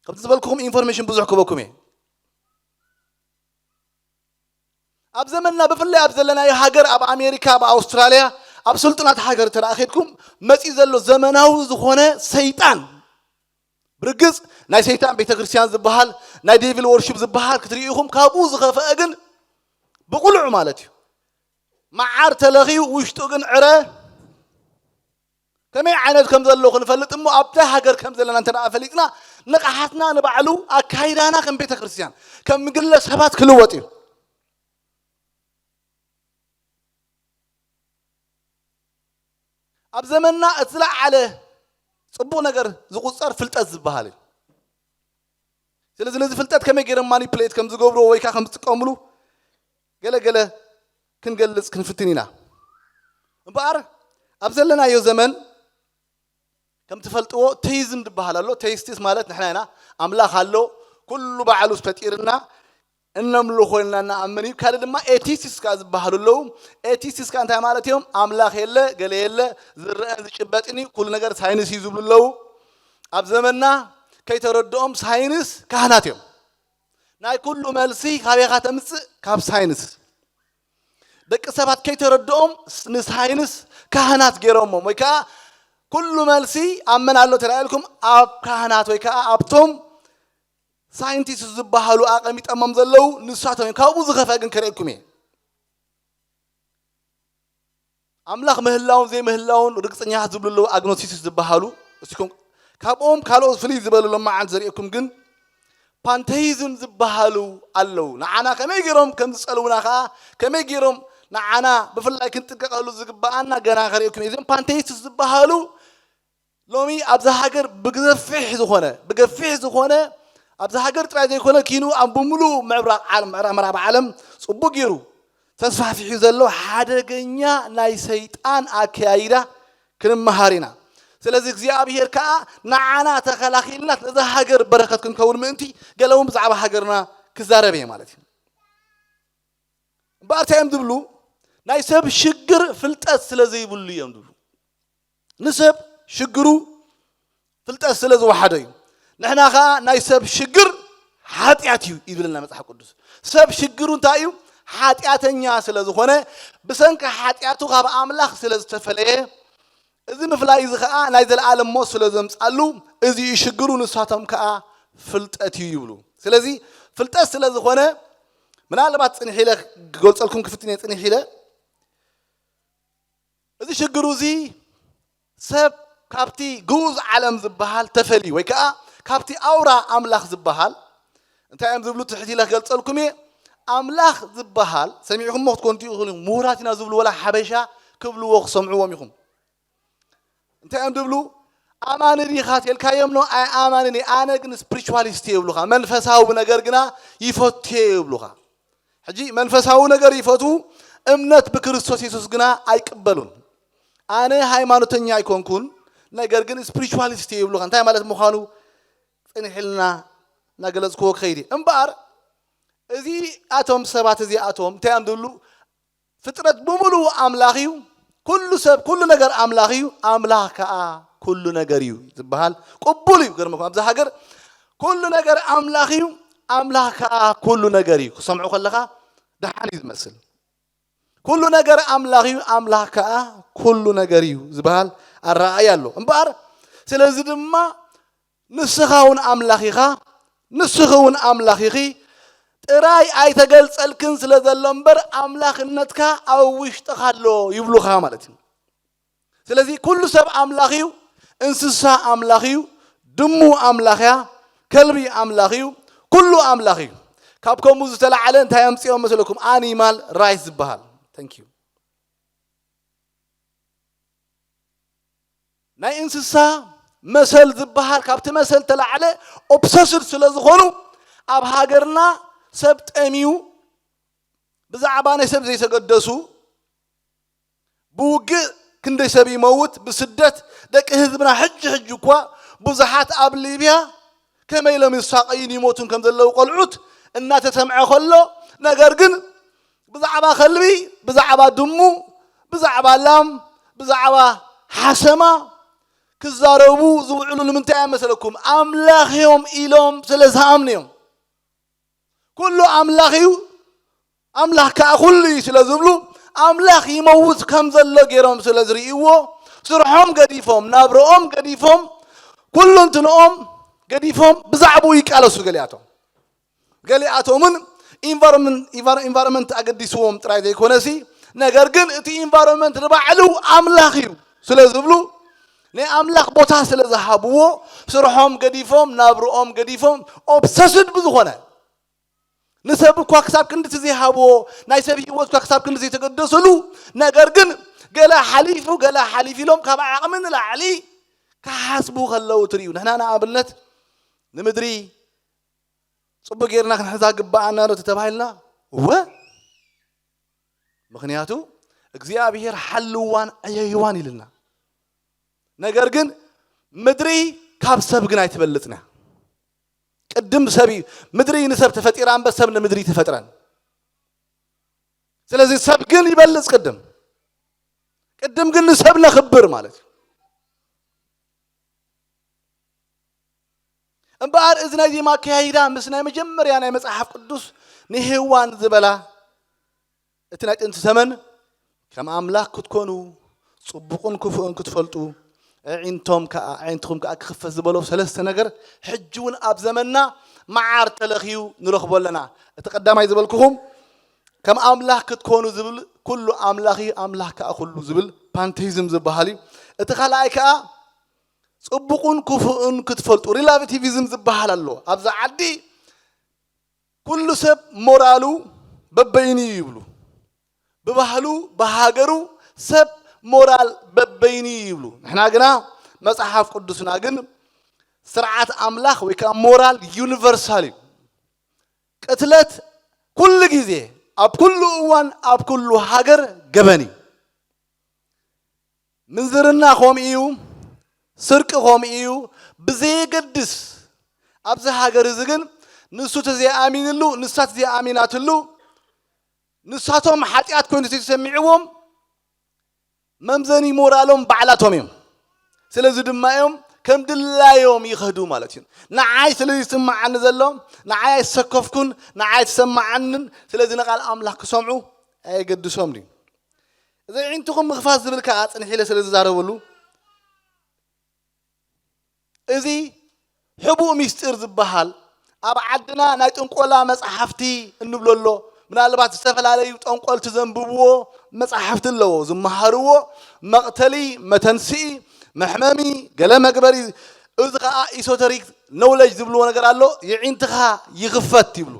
ከምቲ ዝበልኩኹም ኢንፎርሜሽን ብዙሕ ክበኩም እየ። ኣብ ዘመንና ብፍላይ ኣብ ዘለናዮ ሃገር፣ ኣብ ኣሜሪካ፣ ኣብ ኣውስትራልያ፣ ኣብ ስልጡናት ሃገር እንተ ደኣ ኸድኩም መጺኡ ዘሎ ዘመናዊ ዝኾነ ሰይጣን፣ ብርግጽ ናይ ሰይጣን ቤተ ክርስቲያን ዝበሃል፣ ናይ ዴቪል ወርሺፕ ዝበሃል ክትርኢ ኢኹም። ካብኡ ዝኸፍአ ግን ብቑልዑ ማለት እዩ። መዓር ተለኽዩ ውሽጡ ግን ዕረ ከመይ ዓይነት ከም ዘሎ ክንፈልጥ እሞ ኣብታ ሃገር ከም ዘለና እንተ ደኣ ፈሊጥና ንቕሓትና ንባዕሉ ኣካይዳና ከም ቤተ ክርስቲያን ከም ግለ ሰባት ክልወጥ እዩ። ኣብ ዘመንና እቲ ዝለዓለ ጽቡቕ ነገር ዝቑጸር ፍልጠት ዝበሃል እዩ። ስለዚ ነዚ ፍልጠት ከመይ ገይሮም ማኒፕሌት ከም ዝገብርዎ ወይ ከዓ ከም ዝጥቀምሉ ገለ ገለ ክንገልጽ ክንፍትን ኢና። እምበኣር ኣብ ዘለናዮ ዘመን ከም ትፈልጥዎ ቴይዝም ዝበሃል ኣሎ። ቴይስቲስ ማለት ንሕና ኢና። ኣምላኽ ኣሎ፣ ኩሉ ባዕሉ ፈጢርና እነምልኾ ኢልና እንኣምን እዩ። ካልእ ድማ ኤቲስቲስ ከኣ ዝበሃሉ ኣለዉ። ኤቲስቲስ ከኣ እንታይ ማለት እዮም? ኣምላኽ የለ፣ ገለ የለ፣ ዝረአን ዝጭበጥን እዩ፣ ኩሉ ነገር ሳይንስ እዩ ዝብሉ ኣለዉ። ኣብ ዘመንና ከይተረድኦም ሳይንስ ካህናት እዮም። ናይ ኩሉ መልሲ ካበይኻ ተምጽእ? ካብ ሳይንስ። ደቂ ሰባት ከይተረድኦም ንሳይንስ ካህናት ገይሮሞም፣ ወይ ከዓ ኩሉ መልሲ ኣብ መን ኣሎ ተላኢልኩም? ኣብ ካህናት ወይ ከዓ ኣብቶም ሳይንቲስት ዝበሃሉ ኣቐሚጠሞም ዘለዉ ንሳቶም እዮም። ካብኡ ዝኸፍአ ግን ከርእየኩም እየ። ኣምላኽ ምህላውን ዘይምህላውን ርግጸኛታት ዝብሉ ኣለዉ፣ ኣግኖስቲስት ዝበሃሉ። እስቲኩም ካብኦም ካልኦት ፍልይ ዝበሉ ሎማዓንቲ ዘርእየኩም ግን ፓንተይዝም ዝበሃሉ ኣለዉ። ንዓና ከመይ ገይሮም ከም ዝጸልዉና ከኣ፣ ከመይ ገይሮም ንዓና ብፍላይ ክንጥንቀቐሉ ዝግብኣና ገና ከርእየኩም እየ። እዞም ፓንተይስት ዝበሃሉ ሎሚ ኣብዛ ሃገር ብገፊሕ ዝኾነ፣ ብገፊሕ ዝኾነ ኣብዛ ሃገር ጥራይ ዘይኮነ ኪኑ ኣብ ብምሉእ ምዕራብ ዓለም፣ ምዕራብ፣ ምዕራብ ዓለም ጽቡቕ ገይሩ ተስፋሕፊሑ ዘሎ ሓደገኛ ናይ ሰይጣን ኣከያይዳ ክንመሃር ኢና። ስለዚ እግዚኣብሄር ከኣ ንዓና ተኸላኺልና ነዛ ሃገር በረኸት ክንከውን ምእንቲ ገለ እውን ብዛዕባ ሃገርና ክዛረብ እየ ማለት እዩ። እምበኣር እንታይ እዮም ዝብሉ? ናይ ሰብ ሽግር ፍልጠት ስለ ዘይብሉ እዮም ዝብሉ። ንሰብ ሽግሩ ፍልጠት ስለ ዝወሓዶ እዩ። ንሕና ኸዓ ናይ ሰብ ሽግር ሓጢኣት እዩ ይብለና መጽሓፍ ቅዱስ። ሰብ ሽግሩ እንታይ እዩ? ሓጢኣተኛ ስለ ዝኾነ፣ ብሰንኪ ሓጢኣቱ ካብ ኣምላኽ ስለ ዝተፈለየ፣ እዚ ምፍላይ እዚ ኸዓ ናይ ዘለኣለም ሞት ስለ ዘምጻሉ፣ እዚ እዩ ሽግሩ፣ ንሳቶም ከኣ ፍልጠት እዩ ይብሉ። ስለዚ ፍልጠት ስለ ዝኾነ፣ ምናልባት ጽንሕ ኢለ ክገልጸልኩም ክፍትን እየ፣ ጽንሕ ኢለ። እዚ ሽግሩ እዚ ሰብ ካብቲ ግኡዝ ዓለም ዝበሃል ተፈልዩ፣ ወይ ከኣ ካብቲ ኣውራ ኣምላኽ ዝበሃል፣ እንታይ እዮም ዝብሉ? ትሕት ኢለ ክገልጸልኩም እየ። ኣምላኽ ዝበሃል ሰሚዕኹሞ ክትኮኑ ትኽእሉ ኢኹም። ምሁራት ኢና ዝብሉ ወላ ሓበሻ ክብልዎ ክሰምዕዎም ኢኹም። እንታይ እዮም ዝብሉ? ኣማኒ ዲኻ ተልካዮም፣ ኖ፣ ኣይ ኣማንን እየ፣ ኣነ ግን ስፕሪቹዋሊስት እየ ይብሉኻ። መንፈሳዊ ነገር ግና ይፈቱ እየ ይብሉኻ። ሕጂ መንፈሳዊ ነገር ይፈቱ፣ እምነት ብክርስቶስ የሱስ ግና ኣይቅበሉን። ኣነ ሃይማኖተኛ ኣይኮንኩን፣ ነገር ግን ስፕሪቹዋሊስት እየ ይብሉኻ። እንታይ ማለት ምዃኑ ጽንሕ ኢልና እናገለጽክዎ ክኸይድ እየ። እምበኣር እዚኣቶም ሰባት እዚኣቶም እንታይ እዮም ዝብሉ? ፍጥረት ብምሉኡ ኣምላኽ እዩ፣ ኩሉ ሰብ፣ ኩሉ ነገር ኣምላኽ እዩ፣ ኣምላኽ ከኣ ኩሉ ነገር እዩ ዝበሃል ቅቡል እዩ። ገርመኩም፣ ኣብዚ ሃገር ኩሉ ነገር ኣምላኽ እዩ፣ ኣምላኽ ከኣ ኩሉ ነገር እዩ ክሰምዑ ከለኻ ደሓን እዩ ዝመስል። ኩሉ ነገር ኣምላኽ እዩ፣ ኣምላኽ ከኣ ኩሉ ነገር እዩ ዝበሃል ኣረኣእያ ኣሎ። እምበኣር ስለዚ ድማ ንስኻ እውን ኣምላኽ ኢኻ፣ ንስኺ እውን ኣምላኽ ኢኺ፣ ጥራይ ኣይተገልጸልክን ስለ ዘሎ እምበር ኣምላኽነትካ ኣብ ውሽጥኻ ኣሎ ይብሉኻ ማለት እዩ። ስለዚ ኩሉ ሰብ ኣምላኽ እዩ፣ እንስሳ ኣምላኽ እዩ፣ ድሙ ኣምላኽ እያ፣ ከልቢ ኣምላኽ እዩ፣ ኩሉ ኣምላኽ እዩ። ካብ ከምኡ ዝተላዕለ እንታይ ኣምፅኦም መስለኩም? ኣኒማል ራይት ዝበሃል። Thank you። ናይ እንስሳ መሰል ዝበሃል፣ ካብቲ መሰል ተላዕለ ኦብሰስድ ስለ ዝኾኑ፣ ኣብ ሃገርና ሰብ ጠምዩ፣ ብዛዕባ ናይ ሰብ ዘይተገደሱ፣ ብውግእ ክንደይ ሰብ ይመውት፣ ብስደት ደቂ ህዝብና ሕጂ ሕጂ እኳ ብዙሓት ኣብ ሊብያ ከመይ ኢሎም ይሳቐዩን ይሞቱን ከም ዘለዉ ቆልዑት እናተሰምዐ ከሎ፣ ነገር ግን ብዛዕባ ከልቢ፣ ብዛዕባ ድሙ፣ ብዛዕባ ላም፣ ብዛዕባ ሓሰማ ክዛረቡ ዝውዕሉ ንምንታይ እዮም መሰለኩም? ኣምላኽ እዮም ኢሎም ስለ ዝኣምኑ እዮም። ኩሉ ኣምላኽ እዩ፣ ኣምላኽ ከኣ ኩሉ እዩ ስለ ዝብሉ፣ ኣምላኽ ይመውት ከም ዘሎ ገይሮም ስለ ዝርእይዎ፣ ስርሖም ገዲፎም፣ ናብርኦም ገዲፎም፣ ኩሉ እንትንኦም ገዲፎም ብዛዕባኡ ይቃለሱ ገሊኣቶም። ገሊኣቶምን ኢንቫይሮንመንት፣ ኢንቫይሮንመንት ኣገዲስዎም ጥራይ ዘይኮነሲ፣ ነገር ግን እቲ ኢንቫይሮንመንት ንባዕሉ ኣምላኽ እዩ ስለ ዝብሉ፣ ናይ ኣምላኽ ቦታ ስለ ዝሃብዎ፣ ስርሖም ገዲፎም፣ ናብርኦም ገዲፎም፣ ኦብሰስድ ብዝኾነ፣ ንሰብ እኳ ክሳብ ክንድቲ ዘይሃብዎ፣ ናይ ሰብ ህይወት እኳ ክሳብ ክንዲ ዘይተገደሰሉ፣ ነገር ግን ገለ ሓሊፉ፣ ገለ ሓሊፉ ኢሎም ካብ ዓቕሚ ንላዕሊ ክሓስቡ ከለዉ ትርእዩ። ንሕና ንኣብነት ንምድሪ ጽቡቅ ጌርና ክንሕዛ ግባኣና ዶ ተተባሂልና? እወ። ምኽንያቱ እግዚኣብሔር ሓልዋን ዕየይዋን ኢልና። ነገር ግን ምድሪ ካብ ሰብ ግን ኣይትበልጽን እያ። ቅድም ሰብ እዩ፣ ምድሪ ንሰብ ተፈጢራ እምበር ሰብ ንምድሪ ተፈጥረን። ስለዚ ሰብ ግን ይበልጽ ቅድም። ቅድም ግን ንሰብ ነኽብር ማለት እዩ። እምበኣር እዚ ናይ ዜማ ኣከያይዳ ምስ ናይ መጀመርያ ናይ መጽሓፍ ቅዱስ ንሄዋን ዝበላ፣ እቲ ናይ ጥንቲ ዘመን ከም ኣምላኽ ክትኮኑ ጽቡቕን ክፉእን ክትፈልጡ፣ ኣዒንቶም ከኣ፣ ኣዒንትኹም ከኣ ክኽፈት ዝበሎ ሰለስተ ነገር ሕጂ እውን ኣብ ዘመንና መዓር ተለኽዩ ንረኽቦ ኣለና። እቲ ቀዳማይ ዝበልኩኹም ከም ኣምላኽ ክትኮኑ ዝብል፣ ኩሉ ኣምላኽ እዩ፣ ኣምላኽ ከኣ ኩሉ ዝብል ፓንቴይዝም ዝበሃል እዩ። እቲ ካልኣይ ከኣ ጽቡቕን ክፉእን ክትፈልጡ፣ ሪላቲቪዝም ዝበሃል ኣሎ። ኣብዚ ዓዲ ኩሉ ሰብ ሞራሉ በበይኑ እዩ ይብሉ። ብባህሉ፣ ብሃገሩ ሰብ ሞራል በበይኑ እዩ ይብሉ። ንሕና ግና መጽሓፍ ቅዱስና ግን ስርዓት ኣምላኽ ወይ ከኣ ሞራል ዩኒቨርሳል እዩ። ቅትለት ኩሉ ግዜ፣ ኣብ ኩሉ እዋን፣ ኣብ ኩሉ ሃገር ገበን እዩ። ምንዝርና ከምኡ እዩ፣ ስርቂ ከምኡ እዩ፣ ብዘየገድስ ኣብዚ ሃገር እዚ ግን ንሱ ተዘይኣሚንሉ፣ ንሳ ተዘይኣሚናትሉ፣ ንሳቶም ሓጢኣት ኮይኑ ተሰሚዕዎም፣ መምዘኒ ሞራሎም ባዕላቶም እዮም። ስለዚ ድማ እዮም ከም ድላዮም ይኸዱ ማለት እዩ። ንዓይ ስለ ዝስማዓኒ ዘሎ፣ ንዓይ ኣይሰከፍኩን፣ ንዓይ ኣይተሰማዓንን፣ ስለዚ ንቓል ኣምላኽ ክሰምዑ ኣየገድሶም ድዩ? እዚ ኣዒንትኹም ምኽፋት ዝብል ከኣ ጽንሕ ኢለ ስለ ዝዛረበሉ፣ እዚ ሕቡእ ሚስጢር ዝበሃል ኣብ ዓድና ናይ ጥንቆላ መጽሓፍቲ እንብሎ ኣሎ። ምናልባት ዝተፈላለዩ ጠንቆልቲ ዘንብብዎ መጽሓፍቲ ኣለዎ፣ ዝመሃርዎ፣ መቕተሊ፣ መተንስኢ፣ መሕመሚ፣ ገለ መግበሪ፣ እዚ ኸኣ ኢሶተሪክ ኖውለጅ ዝብልዎ ነገር ኣሎ። የዒንትኻ ይኽፈት ይብሉ።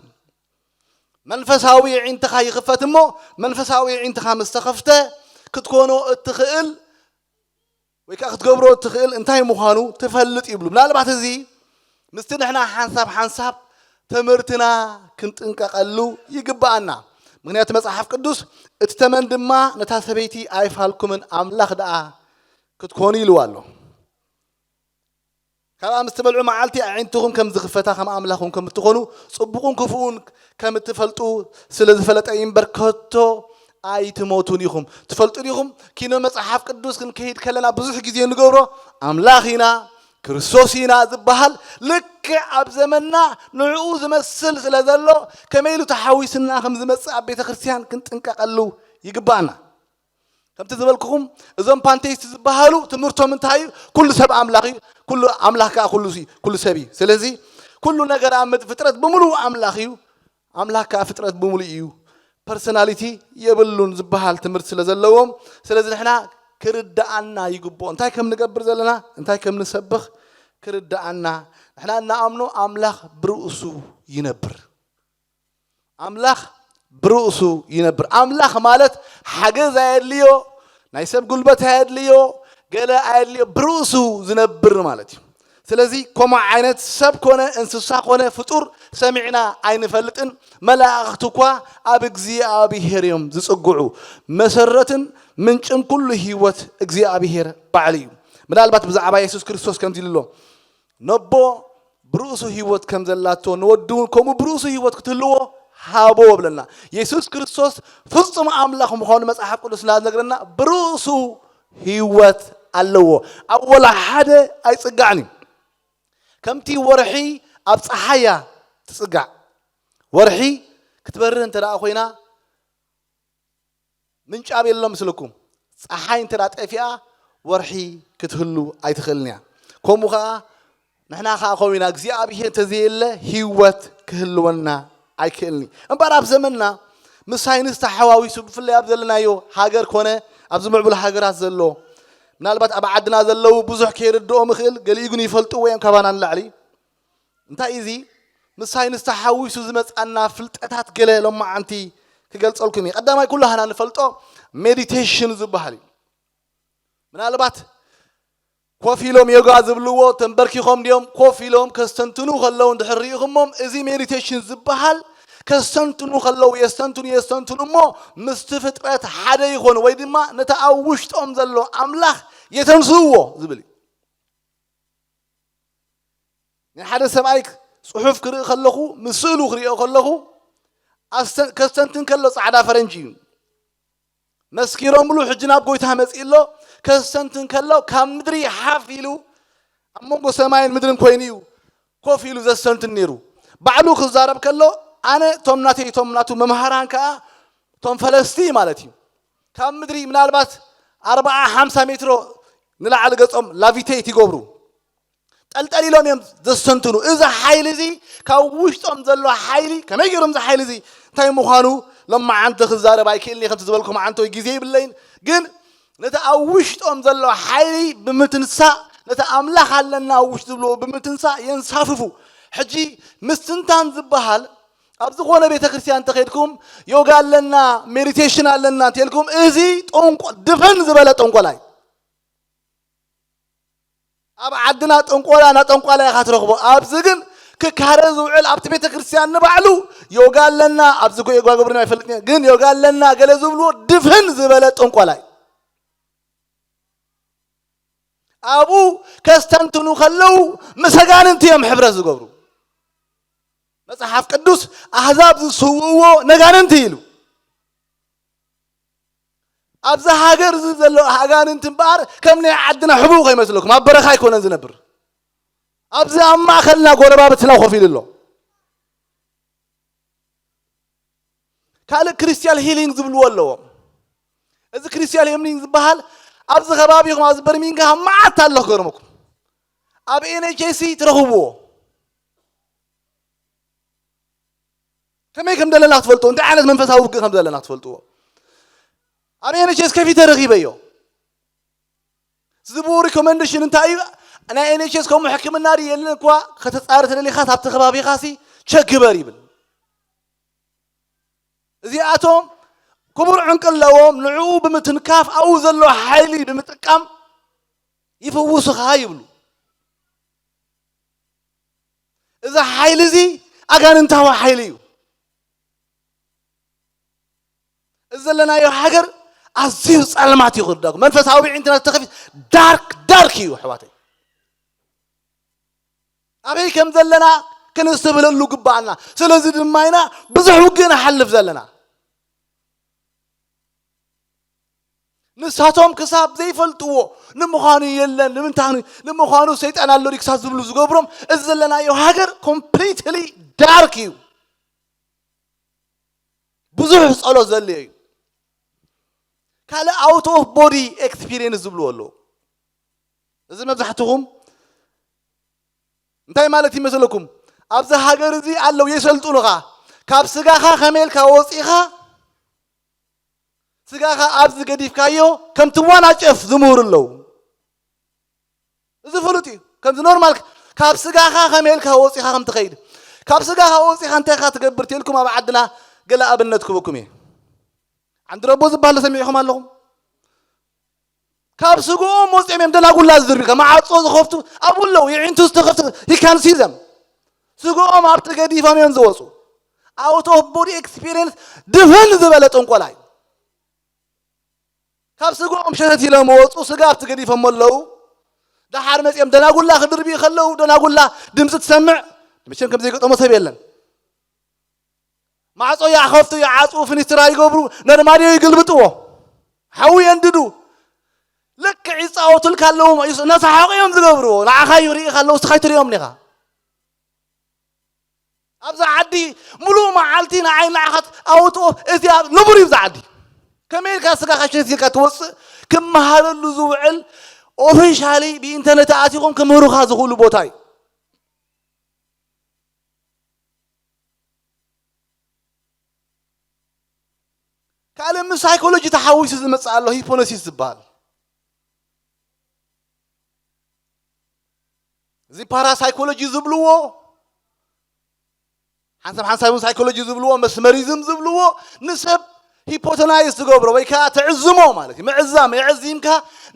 መንፈሳዊ የዒንትኻ ይኽፈት እሞ፣ መንፈሳዊ የዒንትኻ ምስ ተኸፍተ፣ ክትኮኖ እትኽእል ወይ ከዓ ክትገብሮ እትኽእል እንታይ ምዃኑ ትፈልጥ ይብሉ። ምናልባት እዚ ምስቲ ንሕና ሓንሳብ ሓንሳብ ትምህርትና ክንጥንቀቐሉ ይግብኣና። ምኽንያቱ መጽሓፍ ቅዱስ፣ "እቲ ተመን ድማ ነታ ሰበይቲ ኣይፋልኩምን፣ ኣምላኽ ደኣ ክትኮኑ" ኢልዋ ኣሎ። ካብኣ ምስ ትበልዑ መዓልቲ ኣዒንትኹም ከም ዝኽፈታ ከም ኣምላኽኩም ከም እትኾኑ ጽቡቕን ክፉእን ከም እትፈልጡ ስለ ዝፈለጠ እዩ እምበር ከቶ ኣይትሞቱን ኢኹም። ትፈልጡ ዲኹም? ኪኖ መጽሓፍ ቅዱስ ክንከይድ ከለና ብዙሕ ግዜ ንገብሮ ኣምላኽ ኢና፣ ክርስቶስ ኢና ዝበሃል ልክዕ ኣብ ዘመንና ንዕኡ ዝመስል ስለ ዘሎ ከመይ ኢሉ ተሓዊስና ከም ዝመጽእ ኣብ ቤተ ክርስቲያን ክንጥንቀቐሉ ይግባኣና። ከምቲ ዝበልኩኹም እዞም ፓንቴይስት ዝበሃሉ ትምህርቶም እንታይ እዩ? ኩሉ ሰብ ኣምላኽ እዩ፣ ኩሉ ኣምላኽ ከኣ ኩሉ ሲ-፣ ኩሉ ሰብ እዩ። ስለዚ ኩሉ ነገር ኣብ ምድ-፣ ፍጥረት ብምሉኡ ኣምላኽ እዩ፣ ኣምላኽ ከኣ ፍጥረት ብምሉኡ እዩ። ፐርሶናሊቲ የብሉን ዝበሃል ትምህርቲ ስለ ዘለዎም፣ ስለዚ ንሕና ክርድኣና ይግብኦ። እንታይ ከም ንገብር ዘለና፣ እንታይ ከም ንሰብኽ ክርድኣና። ንሕና እናኣምኖ ኣምላኽ ብርእሱ ይነብር። ኣምላኽ ብርእሱ ይነብር። ኣምላኽ ማለት ሓገዝ ኣየድልዮ፣ ናይ ሰብ ጉልበት ኣየድልዮ፣ ገለ ኣየድልዮ፣ ብርእሱ ዝነብር ማለት እዩ። ስለዚ ከምኡ ዓይነት ሰብ ኮነ እንስሳ ኮነ ፍጡር ሰሚዕና ኣይንፈልጥን። መላእኽቲ እኳ ኣብ እግዚኣብሔር እዮም ዝጽግዑ። መሰረትን ምንጭን ኩሉ ህይወት እግዚኣብሔር ባዕሉ እዩ። ምናልባት ብዛዕባ የሱስ ክርስቶስ ከምዚ ኢሉ ኣሎ፣ ነቦ ብርእሱ ህይወት ከም ዘላቶ ንወዱ እውን ከምኡ ብርእሱ ህይወት ክትህልዎ ሃቦ ብለና። የሱስ ክርስቶስ ፍጹም ኣምላኽ ምዃኑ መጽሓፍ ቅዱስ እናነግረና ብርእሱ ህይወት ኣለዎ። ኣብ ወላ ሓደ ኣይጽጋዕን እዩ። ከምቲ ወርሒ ኣብ ጸሓያ ትጽጋዕ። ወርሒ ክትበርህ እንተ ደኣ ኮይና ምንጪ ኣበይ ኣሎ ምስልኩም? ጸሓይ እንተ ደኣ ጠፊኣ ወርሒ ክትህሉ ኣይትኽእልን እያ። ከምኡ ኸኣ ንሕና ኸኣ ከምኡ ኢና። እግዚኣብሔር እንተዘየለ ህይወት ክህልወና ኣይክእልን እዩ። እምበኣር ኣብ ዘመንና ምስ ሳይንስ ተሓዋዊሱ ብፍላይ ኣብ ዘለናዮ ሃገር ኮነ ኣብዚ ምዕቡል ሃገራት ዘሎ ምናልባት ኣብ ዓድና ዘለዉ ብዙሕ ከይርድኦም ይኽእል፣ ገሊኡ ግን ይፈልጥዎ እዮም ካባና ንላዕሊ። እንታይ እዚ ምስ ሳይንስ ተሓዊሱ ዝመጻና ፍልጠታት ገለ ሎማዓንቲ ክገልጸልኩም እየ። ቀዳማይ ኩሉ ሃና ንፈልጦ ሜዲቴሽን ዝበሃል እዩ። ምናልባት ኮፍ ኢሎም ዮጋ ዝብልዎ ተንበርኪኾም ድዮም ኮፍ ኢሎም ከስተንትኑ ከለዉ እንድሕር ርኢኹሞም፣ እዚ ሜዲቴሽን ዝበሃል ከስተንትኑ ከለዉ የስተንትኑ የስተንትኑ እሞ ምስቲ ፍጥረት ሓደ ይኾኑ ወይ ድማ ነቲ ኣብ ውሽጦም ዘሎ ኣምላኽ የተንስእዎ ዝብል እዩ። ናይ ሓደ ሰብኣይ ጽሑፍ ክርኢ ከለኹ፣ ምስእሉ ክሪኦ ከለኹ ኣስተ-፣ ከስተንትን ከሎ ጻዕዳ ፈረንጂ እዩ። መስኪሮምሉ ሕጂ ናብ ጎይታ መጺኡ ኣሎ። ከስተንትን ከሎ ካብ ምድሪ ሓፍ ኢሉ ኣብ መንጎ ሰማይን ምድርን ኮይኑ እዩ ኮፍ ኢሉ ዘስተንትን ነይሩ። ባዕሉ ክዛረብ ከሎ ኣነ እቶም ናተይ እቶም ናቱ መምሃራን ከኣ እቶም ፈለስቲ ማለት እዩ ካብ ምድሪ ምናልባት ኣርብዓ ሓምሳ ሜትሮ ንላዕሊ ገጾም ላቪቴት ይገብሩ። ጠልጠል ኢሎም እዮም ዘስተንትኑ። እዚ ሓይሊ እዚ ካብ ውሽጦም ዘሎ ሓይሊ ከመይ ገይሮም እዚ ሓይሊ እዚ እንታይ ምዃኑ ሎማዓንቲ ክዛረብ ኣይክእልን እየ። ከምቲ ዝበልኩ መዓንተ ወይ ግዜ ይብለይን፣ ግን ነቲ ኣብ ውሽጦም ዘሎ ሓይሊ ብምትንሳእ ነቲ ኣምላኽ ኣለና ኣብ ውሽጢ ዝብልዎ ብምትንሳእ የንሳፍፉ። ሕጂ ምስትንታን ዝበሃል ኣብ ዝኾነ ቤተ ክርስቲያን እንተኸድኩም ዮጋ ኣለና ሜዲቴሽን ኣለና እንተልኩም እዚ ጠንቆ-፣ ድፍን ዝበለ ጠንቆላይ ኣብ ዓድና ጠንቆላ እና ጠንቋላ ኢኻ ትረኽቦ። ኣብዚ ግን ክካረ ዝውዕል ኣብቲ ቤተ ክርስቲያን ንባዕሉ ዮጋ ኣለና፣ ኣብዚ እኮ ዮጋ ገብርና ኣይፈልጥን እየ፣ ግን ዮጋ ኣለና ገለ ዝብልዎ ድፍን ዝበለ ጠንቋላይ። ኣብኡ ከስተንትኑ ከለዉ ምስ ኣጋንንቲ እዮም ሕብረት ዝገብሩ። መጽሓፍ ቅዱስ ኣህዛብ ዝስውእዎ ነጋንንቲ ኢሉ። ኣብዚ ሃገር እዚ ዘሎ ኣጋንንቲ እምበኣር ከም ናይ ዓድና ሕቡእ ከይመስለኩም፣ ኣብ በረኻ ኣይኮነን ዝነብር። ኣብዚ ኣብ ማእኸልና ጎረባብትና ኮፍ ኢሉ ኣሎ። ካልእ ክሪስታል ሂሊንግ ዝብልዎ ኣለዎም። እዚ ክሪስታል ሂሊንግ ዝበሃል ኣብዚ ከባቢኹም፣ ኣብዚ በርሚንግሃም መዓት ኣሎ ክገርመኩም። ኣብ ኤን ኤች ኤስ ትረኽብዎ። ከመይ ከም ዘለና ክትፈልጥዎ፣ እንታይ ዓይነት መንፈሳዊ ውግእ ከም ዘለና ክትፈልጥዎ። ኣብ ኤን ኤች ኤስ ከፊተ ረኺበዮ። ዝብኡ ሪኮመንዴሽን እንታይ እዩ? ናይ ኤን ኤች ኤስ ከምኡ ሕክምና ድዩ የለን እኳ፣ ከተጻሪ ተደሊኻ ኣብቲ ከባቢኻ ሲ ቸክ ግበር ይብል። እዚኣቶም ክቡር ዕንቂ ኣለዎም፣ ንዕኡ ብምትንካፍ ኣብኡ ዘሎ ሓይሊ ብምጥቃም ይፍውሱኻ ይብሉ። እዚ ሓይሊ እዚ ኣጋንንታዊ ሓይሊ እዩ። እዚ ዘለናዮ ሃገር ኣዝዩ ጸልማት እዩ ክርዳኩም። መንፈሳዊ ብዒንትና ዝተኸፊት ዳርክ ዳርክ እዩ ኣሕዋተይ። ኣበይ ከም ዘለና ከነስተብህለሉ ግባኣና። ስለዚ ድማ ኢና ብዙሕ ውግእ ንሓልፍ ዘለና። ንሳቶም ክሳብ ዘይፈልጥዎ ንምዃኑ የለን፣ ንምንታኑ ንምዃኑ ሰይጣን ኣሎ ድዩ ክሳብ ዝብሉ ዝገብሮም፣ እዚ ዘለናዮ ሃገር ኮምፕሊትሊ ዳርክ እዩ። ብዙሕ ጸሎት ዘድልዮ እዩ። ካልእ ኣውት ኦፍ ቦዲ ኤክስፒሪየንስ ዝብልዎ ኣለዉ። እዚ መብዛሕትኹም እንታይ ማለት ይመስለኩም? ኣብዚ ሃገር እዚ ኣለዉ የሰልጥኑኻ። ካብ ስጋኻ ከመይ ኢልካ ወፂኻ ስጋኻ ኣብዚ ገዲፍካዮ ከም ትዋናጨፍ ዝምህሩ ኣለዉ። እዚ ፍሉጥ እዩ። ከምዚ ኖርማል ካብ ስጋኻ ከመይ ኢልካ ወፂኻ ከም ትኸይድ፣ ካብ ስጋኻ ወፂኻ እንታይ ኢኻ ትገብር ተልኩም ኣብ ዓድና ገለ ኣብነት ክበኩም እየ። ዓንዲ ረቦ ዝበሃል ሰሚዕኹም ኣለኹም? ካብ ስግኦም ወፂኦም እዮም ደናጉላ ዝድርቢ፣ ከም ማዕፆ ዝኸፍቱ ኣብኡ ኣለዉ፣ የዒንቱ ዝተኸፍቱ፣ he can see them። ስግኦም ኣብቲ ገዲፎም እዮም ዝወፁ። ኣውት ኦፍ ቦዲ ኤክስፒሪየንስ ድፍን ዝበለ ጥንቆላ እዩ። ካብ ስግኦም ሸተት ኢሎም ወፁ፣ ስጋ ኣብቲ ገዲፎም ኣለዉ። ደሓር መፂኦም ደናጉላ ክድርቢ ከለዉ፣ ደናጉላ ድምፂ ትሰምዕ፣ መቸም ከም ዘይገጠሞ ሰብ የለን። ማዕጾ ይኸፍቱ፣ ይዓጽዉ፣ ፍኒስትራ ይገብሩ፣ ነርማድዮ ይግልብጥዎ፣ ሓዊ የንድዱ። ልክዕ ይጻወቱልካ ኣለዉ፣ ይስ-፣ እናሰሓቑ እዮም ዝገብርዎ። ንዓኻ ይርእኻ ኣለዉ፣ እስኻ ኣይትርእዮምን ኢኻ። ኣብዛ ዓዲ ምሉእ መዓልቲ ንዓይ ንዓኻ ኣውትኦ፣ እቲ ኣብ ንቡር እዩ፣ እዛ ዓዲ። ከመይ ኢልካ ስጋኻ ሸቲትካ ትወጽእ፣ ክመሃረሉ ዝውዕል ኦፊሻሊ ብኢንተርኔት ኣቲኹም ክምህሩኻ ዝኽእሉ ቦታ እዩ። ካልእ ምስ ሳይኮሎጂ ተሓዊሱ ዝመጽእ ኣሎ፣ ሂፖኖሲስ ዝበሃል። እዚ ፓራሳይኮሎጂ ዝብልዎ፣ ሓንሳብ ሓንሳብ እውን ሳይኮሎጂ ዝብልዎ፣ መስመሪዝም ዝብልዎ፣ ንሰብ ሂፖቶናይዝ ትገብሮ ወይ ከዓ ትዕዝሞ ማለት እዩ። ምዕዛም፣ የዕዚምካ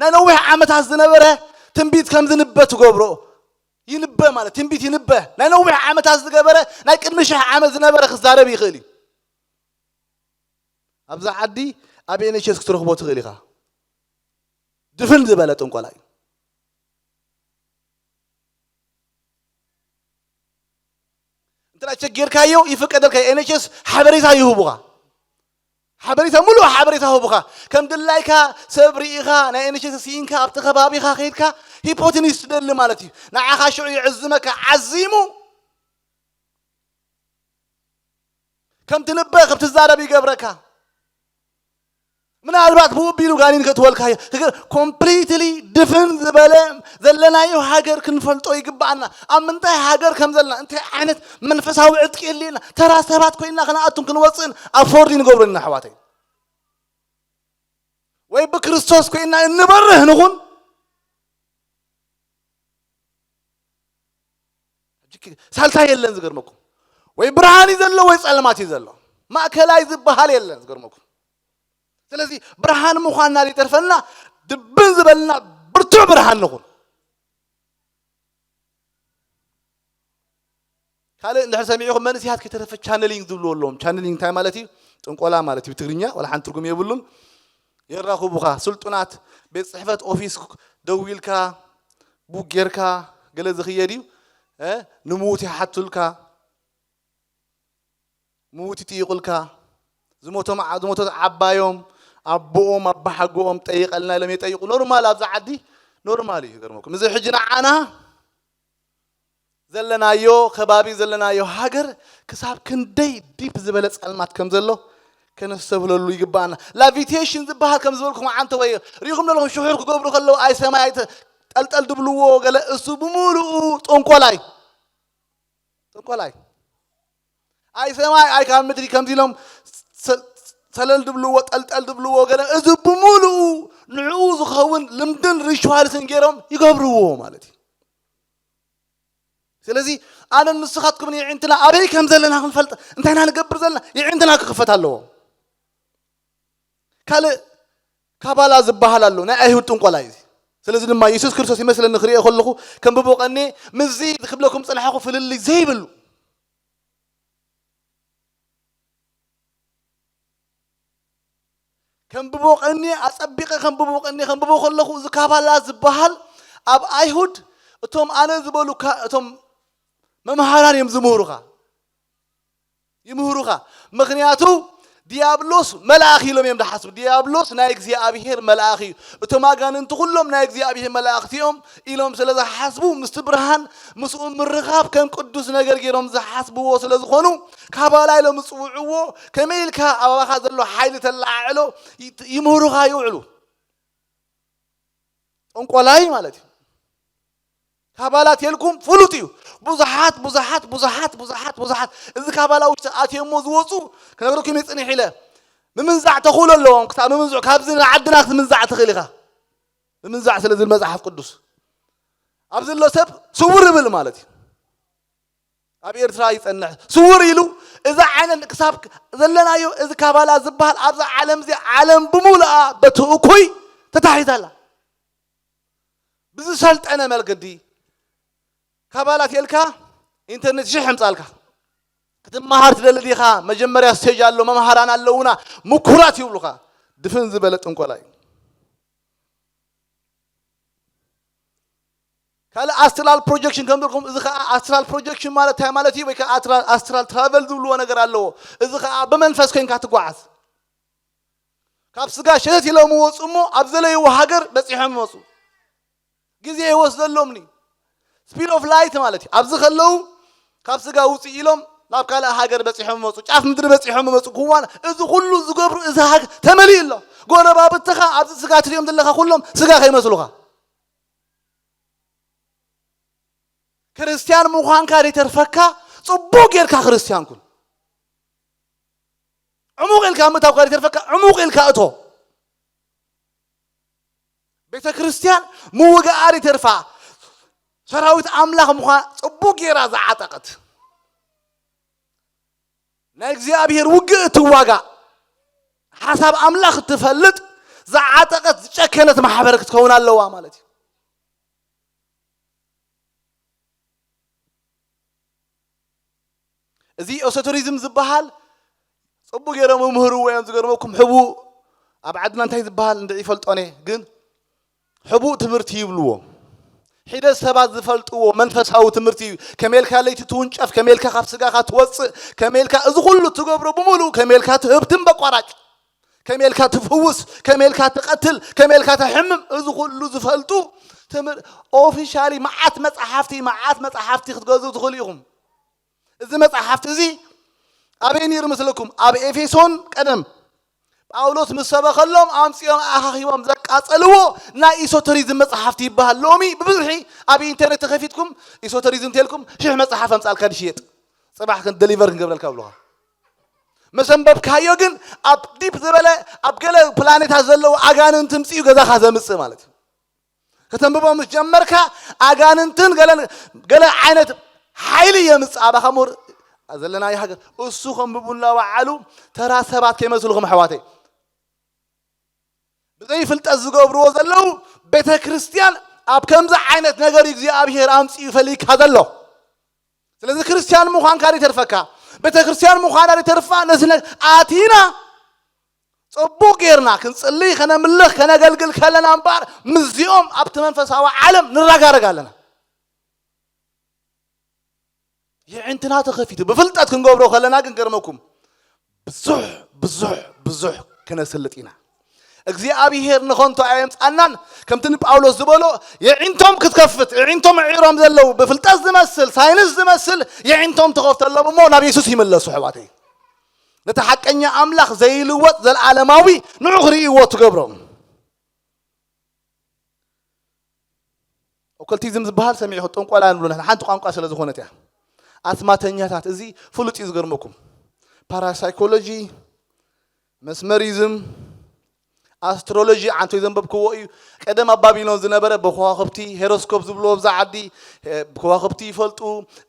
ናይ ነዊሕ ዓመታት ዝነበረ ትንቢት ከም ዝንበ ትገብሮ። ይንበ ማለት ትንቢት ይንበ። ናይ ነዊሕ ዓመታት ዝገበረ፣ ናይ ቅድሚ ሽሕ ዓመት ዝነበረ ክዛረብ ይኽእል እዩ። ኣብዛ ዓዲ ኣብ ኤን ኤች ኤስ ክትረኽቦ ትኽእል ኢኻ። ድፍን ዝበለ ጥንቆላ እዩ። እንተ ቸጊርካዮ ይፍቀደልካ፣ ኤን ኤች ኤስ ሓበሬታ ይህቡኻ። ሓበሬታ፣ ሙሉእ ሓበሬታ ይህቡኻ። ከም ድላይካ ሰብ ርኢኻ፣ ናይ ኤን ኤች ኤስ ስኢንካ፣ ኣብቲ ከባቢኻ ከይድካ ሂፖቲኒስ ትደሊ ማለት እዩ። ንዓኻ ሽዑ ይዕዝመካ፣ ዓዚሙ ከም ትንበ፣ ከም ትዛረብ ይገብረካ። ምናልባት ብኡ ቢሉ ጋኒን ከእትወልካ እዩ። ኮምፕሊትሊ ድፍን ዝበለ ዘለናዮ ሃገር ክንፈልጦ ይግባኣና። ኣብ ምንታይ ሃገር ከም ዘለና፣ እንታይ ዓይነት መንፈሳዊ ዕጥቂ የድልየና፣ ተራ ሰባት ኮይንና ክንኣቱን ክንወፅእን ኣፎርድ ይንገብረና ኣሕዋተይ። ወይ ብክርስቶስ ኮይንና እንበርህ ንኹን፣ ሕጂ ሳልሳይ የለን ዝገርመኩም። ወይ ብርሃን እዩ ዘሎ ወይ ጸልማት እዩ ዘሎ። ማእከላይ ዝበሃል የለን ዝገርመኩም። ስለዚ ብርሃን ምዃንና ዘይተርፈና ድብን ዝበልና ብርቱዕ ብርሃን ንኹን። ካልእ እንድሕር ሰሚዕኹም መንእሰያት ከይተረፈ ቻነሊንግ ዝብልዎ ኣለዎም። ቻነሊንግ እንታይ ማለት እዩ? ጥንቆላ ማለት እዩ ብትግርኛ፣ ዋላ ሓንቲ ትርጉም የብሉን። የራኽቡኻ፣ ስልጡናት ቤት ጽሕፈት ኦፊስ ደዊልካ ቡክ ጌርካ ገለ ዝኽየድ እዩ። እ፣ ንምዉት ይሓቱልካ፣ ምዉት ይጥይቑልካ። ዝሞቶም ዓ-፣ ዝሞቶ ዓባዮም፣ ኣቦኦም፣ ኣባሓጎኦም ጠይቐልና ኢሎም የጠይቑ። ኖርማል፣ ኣብዛ ዓዲ ኖርማል እዩ። ይገርመኩም። እዚ ሕጂ ንዓና ዘለናዮ ከባቢ ዘለናዮ ሃገር ክሳብ ክንደይ ዲፕ ዝበለ ጸልማት ከም ዘሎ ከነስተብህለሉ ይግባኣና። ላቪቴሽን ዝበሃል ከም ዝበልኩም ዓንተ ወይ ሪኹም ዘለኹም ሽሑር ክገብሩ ከለዉ ኣይ ሰማይ ኣይ ተ- ጠልጠል ድብልዎ ገለ እሱ ብምሉኡ ጥንቆላይ ጥንቆላይ ኣይ ሰማይ ኣይ ካብ ምድሪ ከምዚ ኢሎም ሰ- ሰለል ድብልዎ ጠልጠል ድብልዎ ገለ እዚ ብምሉኡ ንዕኡ ዝኸውን ልምድን ሪቹዋልስን ገይሮም ይገብርዎ ማለት እዩ። ስለዚ ኣነ ንስኻትኩምን የዒንትና ኣበይ ከም ዘለና ክንፈልጥ እንታይ ኢና ንገብር ዘለና የዒንትና ክኽፈት ኣለዎ። ካልእ ካባላ ዝበሃል ኣሎ ናይ ኣይሁድ ጥንቆላ እዩ። ስለዚ ድማ የሱስ ክርስቶስ ይመስለኒ ክሪኦ ከለኹ ከም ብቦቀኔ ምስዚ ክብለኩም ጽናሕኹ ፍልልይ ዘይብሉ ከም ብቦቀኔ ኣጸቢቐ ከም ብቦቀኔ ከም ብቦ ከለኹ እዚ ካባላ ዝበሃል ኣብ ኣይሁድ እቶም ኣነ ዝበሉካ እቶም መምሃራን እዮም ዝምህሩኻ ይምህሩኻ። ምኽንያቱ ዲያብሎስ መልኣኽ ኢሎም እዮም ዝሓስቡ። ዲያብሎስ ናይ እግዚኣብሔር መልኣኽ እዩ። እቶም ኣጋንንቲ ኩሎም ናይ እግዚኣብሔር መላእኽቲ እዮም ኢሎም ስለ ዝሓስቡ ምስቲ ብርሃን ምስኡ ምርኻብ ከም ቅዱስ ነገር ገይሮም ዝሓስብዎ ስለ ዝኾኑ ካባላ ኢሎም ዝፅውዕዎ ከመይ ኢልካ ኣባኻ ዘሎ ሓይሊ ተለዓዕሎ ይምህሩኻ ይውዕሉ። ጠንቆላይ ማለት እዩ። ካባላት የልኩም ፍሉጥ እዩ። ብዙሓት ብዙሓት ብዙሓት ብዙሓት ብዙሓት እዚ ካባላ ውሽጢ ኣትዮሞ ዝወፁ ክነግረኩም ይፅንሕ ኢለ ምምንዛዕ ተኽእሎ ኣለዎም። ክሳብ ምምንዝዑ ካብዚ ንዓድና ክትምንዛዕ ትኽእል ኢኻ። ምምንዛዕ ስለ ዝብል መፅሓፍ ቅዱስ ኣብዚ ዘሎ ሰብ ስውር ይብል ማለት እዩ። ኣብ ኤርትራ ይጸንሕ ስውር ኢሉ እዚ ዓይነት ክሳብ ዘለናዮ እዚ ካባላ ዝበሃል ኣብዛ ዓለም እዚ ዓለም ብምሉኣ በቲ እኩይ ተታሒዛላ። ብዝሰልጠነ መልገዲ ካባላት የልካ ኢንተርኔት ሽሕ ሕምጻልካ ክትመሃር ትደሊ ዲኻ? መጀመርያ ስቴጅ ኣሎ፣ መምሃራን ኣለውና፣ ምኩራት ይብሉኻ። ድፍን ዝበለ ጥንቆላ እዩ። ካልእ ኣስትራል ፕሮጀክሽን ከም ዝብልኩም፣ እዚ ከዓ ኣስትራል ፕሮጀክሽን ማለት እንታይ ማለት እዩ? ወይ ከዓ ኣስትራል ትራቨል ዝብልዎ ነገር ኣለዎ። እዚ ከዓ ብመንፈስ ኮይንካ ትጓዓዝ። ካብ ስጋ ሸተት ኢሎም ይወፁ እሞ ኣብ ዘለይዎ ሃገር በፂሖም ይመፁ። ግዜ ይወስደሎም ኒ ስፒድ ኦፍ ላይት ማለት እዩ። ኣብዚ ከለዉ ካብ ስጋ ውፅእ ኢሎም ናብ ካልእ ሃገር በፂሖም ይመፁ፣ ጫፍ ምድሪ በፂሖም ይመፁ። ክዋን እዚ ኩሉ ዝገብሩ እዚ ሃገር ተመሊኡ ኣሎ። ጎረባብትኻ ኣብዚ ስጋ ትሪኦም ዘለኻ ኩሎም ስጋ ከይመስሉኻ። ክርስቲያን ምዃንካ ዘይተርፈካ ጽቡቕ ጌርካ ክርስቲያን ኩን። ዕሙቕ ኢልካ ምእታውካ ዘይተርፈካ ዕሙቕ ኢልካ እቶ። ቤተ ክርስቲያን ምውጋኣ ዘይተርፋ ሰራዊት ኣምላኽ ምዃን ጽቡቕ ጌራ ዝዓጠቐት ናይ እግዚኣብሔር ውግእ እትዋጋእ ሓሳብ ኣምላኽ እትፈልጥ ዝዓጠቐት ዝጨከነት ማሕበር ክትከውን ኣለዋ ማለት እዩ። እዚ ኦሶተሪዝም ዝበሃል ጽቡቅ ገይሮም ይምህርዎ እዮም። ዝገርመኩም ሕቡእ ኣብ ዓድና እንታይ ዝበሃል እንድዒ ይፈልጦ እኔ ግን ሕቡእ ትምህርቲ ይብልዎ። ሒደት ሰባት ዝፈልጥዎ መንፈሳዊ ትምህርቲ እዩ። ከመይ ኢልካ ለይቲ ትውንጨፍ፣ ከመይ ኢልካ ካብ ስጋኻ ትወፅእ፣ ከመይ ኢልካ እዚ ኩሉ ትገብሮ ብምሉእ ከመይ ኢልካ ትህብትም በቋራጭ ከመይ ኢልካ ትፍውስ፣ ከመይ ኢልካ ትቐትል፣ ከመይ ኢልካ ተሕምም፣ እዚ ኩሉ ዝፈልጡ ትምህር ኦፊሻሊ መዓት መጽሓፍቲ መዓት መጽሓፍቲ ክትገዝኡ ትኽእሉ ኢኹም። እዚ መጽሓፍቲ እዚ ኣበይ ነይሩ መስለኩም? ኣብ ኤፌሶን ቀደም ጳውሎስ ምስ ሰበኸሎም ኣምጺኦም ኣኻኺቦም ዘቃጸልዎ ናይ ኢሶተሪዝም መጽሓፍቲ ይበሃል። ሎሚ ብብዝሒ ኣብ ኢንተርኔት ተኸፊትኩም ኢሶተሪዝም ተልኩም ሽሕ መጽሓፍ ኣምጻልካ ድሽየጥ ጽባሕ ደሊቨር ክንገብረልካ ብሉኻ። መሰንበብካዮ ግን ኣብ ዲፕ ዝበለ ኣብ ገለ ፕላኔታት ዘለዉ ኣጋንንቲ ምጽኡ ገዛኻ ዘምጽእ ማለት እዩ። ከተንብቦ ምስ ጀመርካ ኣጋንንትን ገለ ዓይነት ሓይሊ የምጽእ ኣባኻ። ሞር ዘለናዮ ሃገር እሱ ከንብቡ እናወዓሉ ተራ ሰባት ከይመስልኹም ኣሕዋተይ። ብዘይፍልጠት ዝገብርዎ ዘለዉ ቤተ ክርስቲያን ኣብ ከምዚ ዓይነት ነገር እግዚኣብሔር ኣምጽኡ ፈሊካ ዘሎ። ስለዚ ክርስቲያን ምዃንካ ይተርፈካ፣ ቤተ ክርስቲያን ምዃና ይተርፋ። ነዚ ኣቲና ጽቡቕ ጌርና ክንጽልይ ከነምልኽ ከነገልግል ከለና እምበኣር ምስዚኦም ኣብቲ መንፈሳዊ ዓለም ንረጋረግ ኣለና። የዕንትና ተኸፊቱ ብፍልጠት ክንገብሮ ከለና ግን ገርመኩም ብዙሕ ብዙሕ ብዙሕ ክነስልጥ ኢና። እግዚኣብሔር ንኸንቱ ኣየምጻናን። ከምቲ ንጳውሎስ ዝበሎ፣ የዒንቶም ክትከፍት፣ የዒንቶም ኣዒሮም ዘለዉ፣ ብፍልጠት ዝመስል፣ ሳይንስ ዝመስል የዒንቶም ትኸፍተሎም እሞ ናብ የሱስ ይምለሱ። ኣሕዋተይ፣ ነቲ ሓቀኛ ኣምላኽ ዘይልወጥ፣ ዘለዓለማዊ፣ ንዑ ክርእይዎ ትገብሮም። ኦኮልቲዝም ዝበሃል ሰሚዕኹ፣ ጥንቆላ ንብሎ ንሕና፣ ሓንቲ ቋንቋ ስለ ዝኾነት እያ። ኣስማተኛታት፣ እዚ ፍሉጥ እዩ። ዝገርመኩም፣ ፓራሳይኮሎጂ፣ መስመሪዝም፣ ኣስትሮሎጂ፣ ዓንቶ ዘንበብክዎ እዩ። ቀደም ኣብ ባቢሎን ዝነበረ፣ ብከዋኽብቲ፣ ሄሮስኮፕ ዝብልዎ ኣብዛ ዓዲ፣ እ፣ ብከዋኽብቲ ይፈልጡ።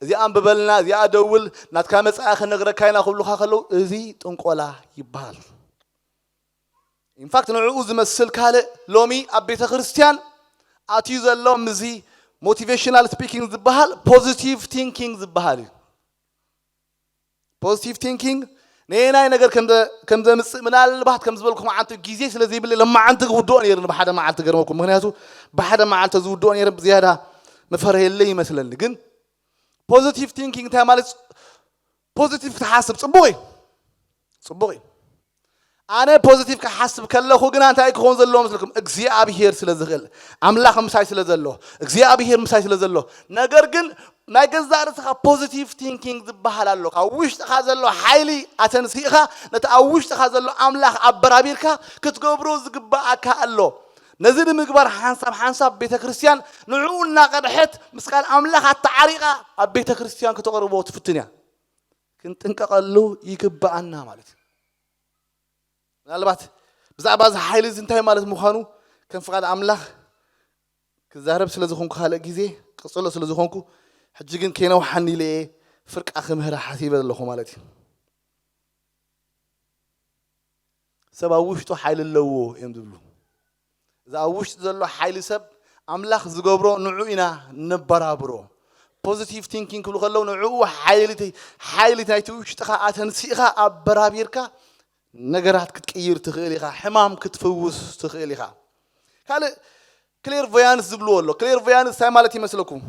እዚኣ ኣንብበልና፣ እዚኣ ደውል፣ ናትካ መጻኢ ክነግረካ ኢና ክብሉኻ ከለዉ፣ እዚ ጥንቆላ ይበሃል። ኢንፋክት ንዕኡ ዝመስል ካልእ ሎሚ ኣብ ቤተ ክርስቲያን ኣትዩ ዘሎ፣ ምስዚ ሞቲቬሽናል ስፒኪንግ ዝበሃል፣ ፖዚቲቭ ቲንኪንግ ዝበሃል እዩ። ፖዚቲቭ ቲንኪንግ ነየናይ ነገር ከም ዘ-፣ ከም ዘምጽእ፣ ምናልባት ከም ዝበልኩም፣ ዓንቱ፣ ግዜ ስለ ዘይብለይ፣ ለማዓንቲ ክውድኦ ነይሩ ብሓደ መዓልቲ፣ ገርመኩም። ምክንያቱ ብሓደ መዓልቲ ዝውድኦ ነይረ፣ ብዝያዳ መፈርሄለይ ይመስለኒ። ግን ፖዚቲቭ ቲንኪንግ እንታይ ማለት? ፖዚቲቭ ክትሓስብ ጽቡቕ እዩ፣ ጽቡቕ እዩ። ኣነ ፖዚቲቭ ክሓስብ ከለኹ ግና እንታይ ክኸውን ዘለዎ መስለኩም? እግዚኣብሄር ስለ ዝኽእል፣ ኣምላኽ ምሳይ ስለ ዘሎ፣ እግዚኣብሄር ምሳይ ስለ ዘሎ። ነገር ግን ናይ ገዛእ ርእስኻ ፖዚቲቭ ቲንኪንግ ዝበሃል ኣሎ። ካብ ውሽጥኻ ዘሎ ሓይሊ ኣተንሲእኻ፣ ነቲ ኣብ ውሽጥኻ ዘሎ ኣምላኽ ኣበራቢርካ ክትገብሮ ዝግብኣካ ኣሎ። ነዚ ንምግባር ሓንሳብ ሓንሳብ ቤተ ክርስቲያን ንዕኡ እናቐድሐት ምስ ቃል ኣምላኽ ኣተዓሪቓ ኣብ ቤተ ክርስቲያን ክተቕርቦ ትፍትን እያ። ክንጥንቀቐሉ ይግብኣና ማለት እዩ። ምናልባት ብዛዕባ እዚ ሓይሊ እዚ እንታይ ማለት ምዃኑ ከም ፍቓድ ኣምላኽ ክዛረብ ስለ ዝኾንኩ፣ ካልእ ግዜ ክቕጽሎ ስለ ዝኾንኩ፣ ሕጂ ግን ከይነውሓኒ ኢለ እየ ፍርቃ ክምህራ ሓሲበ ዘለኹ ማለት እዩ። ሰብ ኣብ ውሽጡ ሓይሊ ኣለዎ እዮም ዝብሉ። እዚ ኣብ ውሽጢ ዘሎ ሓይሊ ሰብ ኣምላኽ ዝገብሮ ንዑ ኢና ነበራብሮ። ፖዚቲቭ ቲንኪንግ ክብሉ ከለዉ ንዕኡ ሓይሊ እቲ፣ ሓይሊ ናይቲ ውሽጥኻ ኣተንሲእኻ ኣበራቢርካ ነገራት ክትቅይር ትኽእል ኢኻ። ሕማም ክትፍውስ ትኽእል ኢኻ። ካልእ ክሌርቮያንስ ዝብልዎ ኣሎ። ክሌርቮያንስ እንታይ ማለት ይመስለኩም?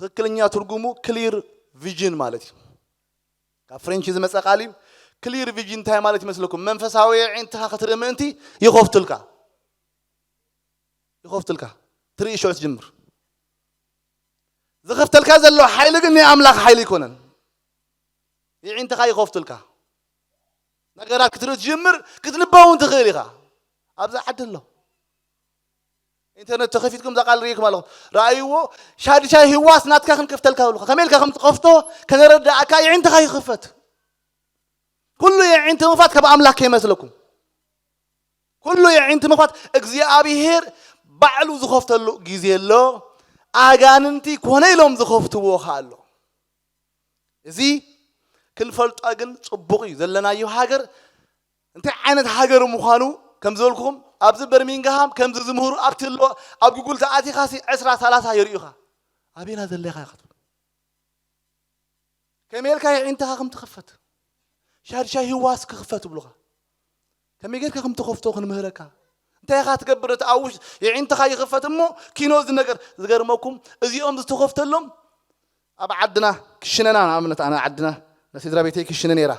ትኽክለኛ ትርጉሙ ክሊር ቪዥን ማለት እዩ። ካብ ፍሬንች ዝመጸ ቃል እዩ። ክሊር ቪዥን እንታይ ማለት ይመስለኩም? መንፈሳዊ ኣዒንትኻ ክትርኢ ምእንቲ ይኸፍቱልካ። ይኸፍቱልካ። ትርኢ ሽዑ ትጅምር። ዝኸፍተልካ ዘሎ ሓይሊ ግን ናይ ኣምላኽ ሓይሊ ኣይኮነን። የዒንትኻ ይኸፍቱልካ። ነገራት ክትርኢ ትጅምር፣ ክትንበብ እውን ትኽእል ኢኻ። ኣብዚ ዓዲ ኣሎ። ኢንተርነት ተኸፊትኩም እዛ ቃል ርኢኩም ኣለኹ። ረኣይዎ፣ ሻድሻይ ህዋስ ናትካ ክንከፍተልካ ብሉኻ። ከመይ ኢልካ ከም ትኸፍቶ ከነረዳእካ፣ የዒንትኻ ይኽፈት። ኩሉ የዒንቲ ምኽፋት ካብ ኣምላኽ ከይመስለኩም። ኩሉ የዒንቲ ምኽፋት እግዚኣብሄር ባዕሉ ዝኸፍተሉ ግዜ ኣሎ። ኣጋንንቲ ኮነ ኢሎም ዝኸፍትዎ ኸኣ ኣሎ። እዚ ክንፈልጦ ግን ጽቡቕ እዩ። ዘለናዮ ሃገር እንታይ ዓይነት ሃገር ምዃኑ ከም ዝበልኩኹም፣ ኣብዚ በርሚንግሃም ከምዚ ዝምህሩ ኣብቲ ኣሎ፣ ኣብ ጉግል ተኣቲኻሲ ዕስራ ሰላሳ የርእዩኻ። ኣበይና ዘለኻ ኢኻ ትብል። ከመይ ኢልካ የዒንትኻ ከም ትኽፈት፣ ሻድሻይ ህዋስ ክኽፈት ይብሉኻ። ከመይ ጌርካ ከም ትኸፍቶ ክንምህረካ። እንታይ ኢኻ ትገብር? እቲ ኣብ ውሽጢ የዒንትኻ ይኽፈት እሞ ኪኖ እዚ ነገር። ዝገርመኩም፣ እዚኦም ዝተኸፍተሎም ኣብ ዓድና ክሽነና፣ ንኣብነት ኣነ ዓድና ንስድራ ቤተይ ክሽነ ነይራ።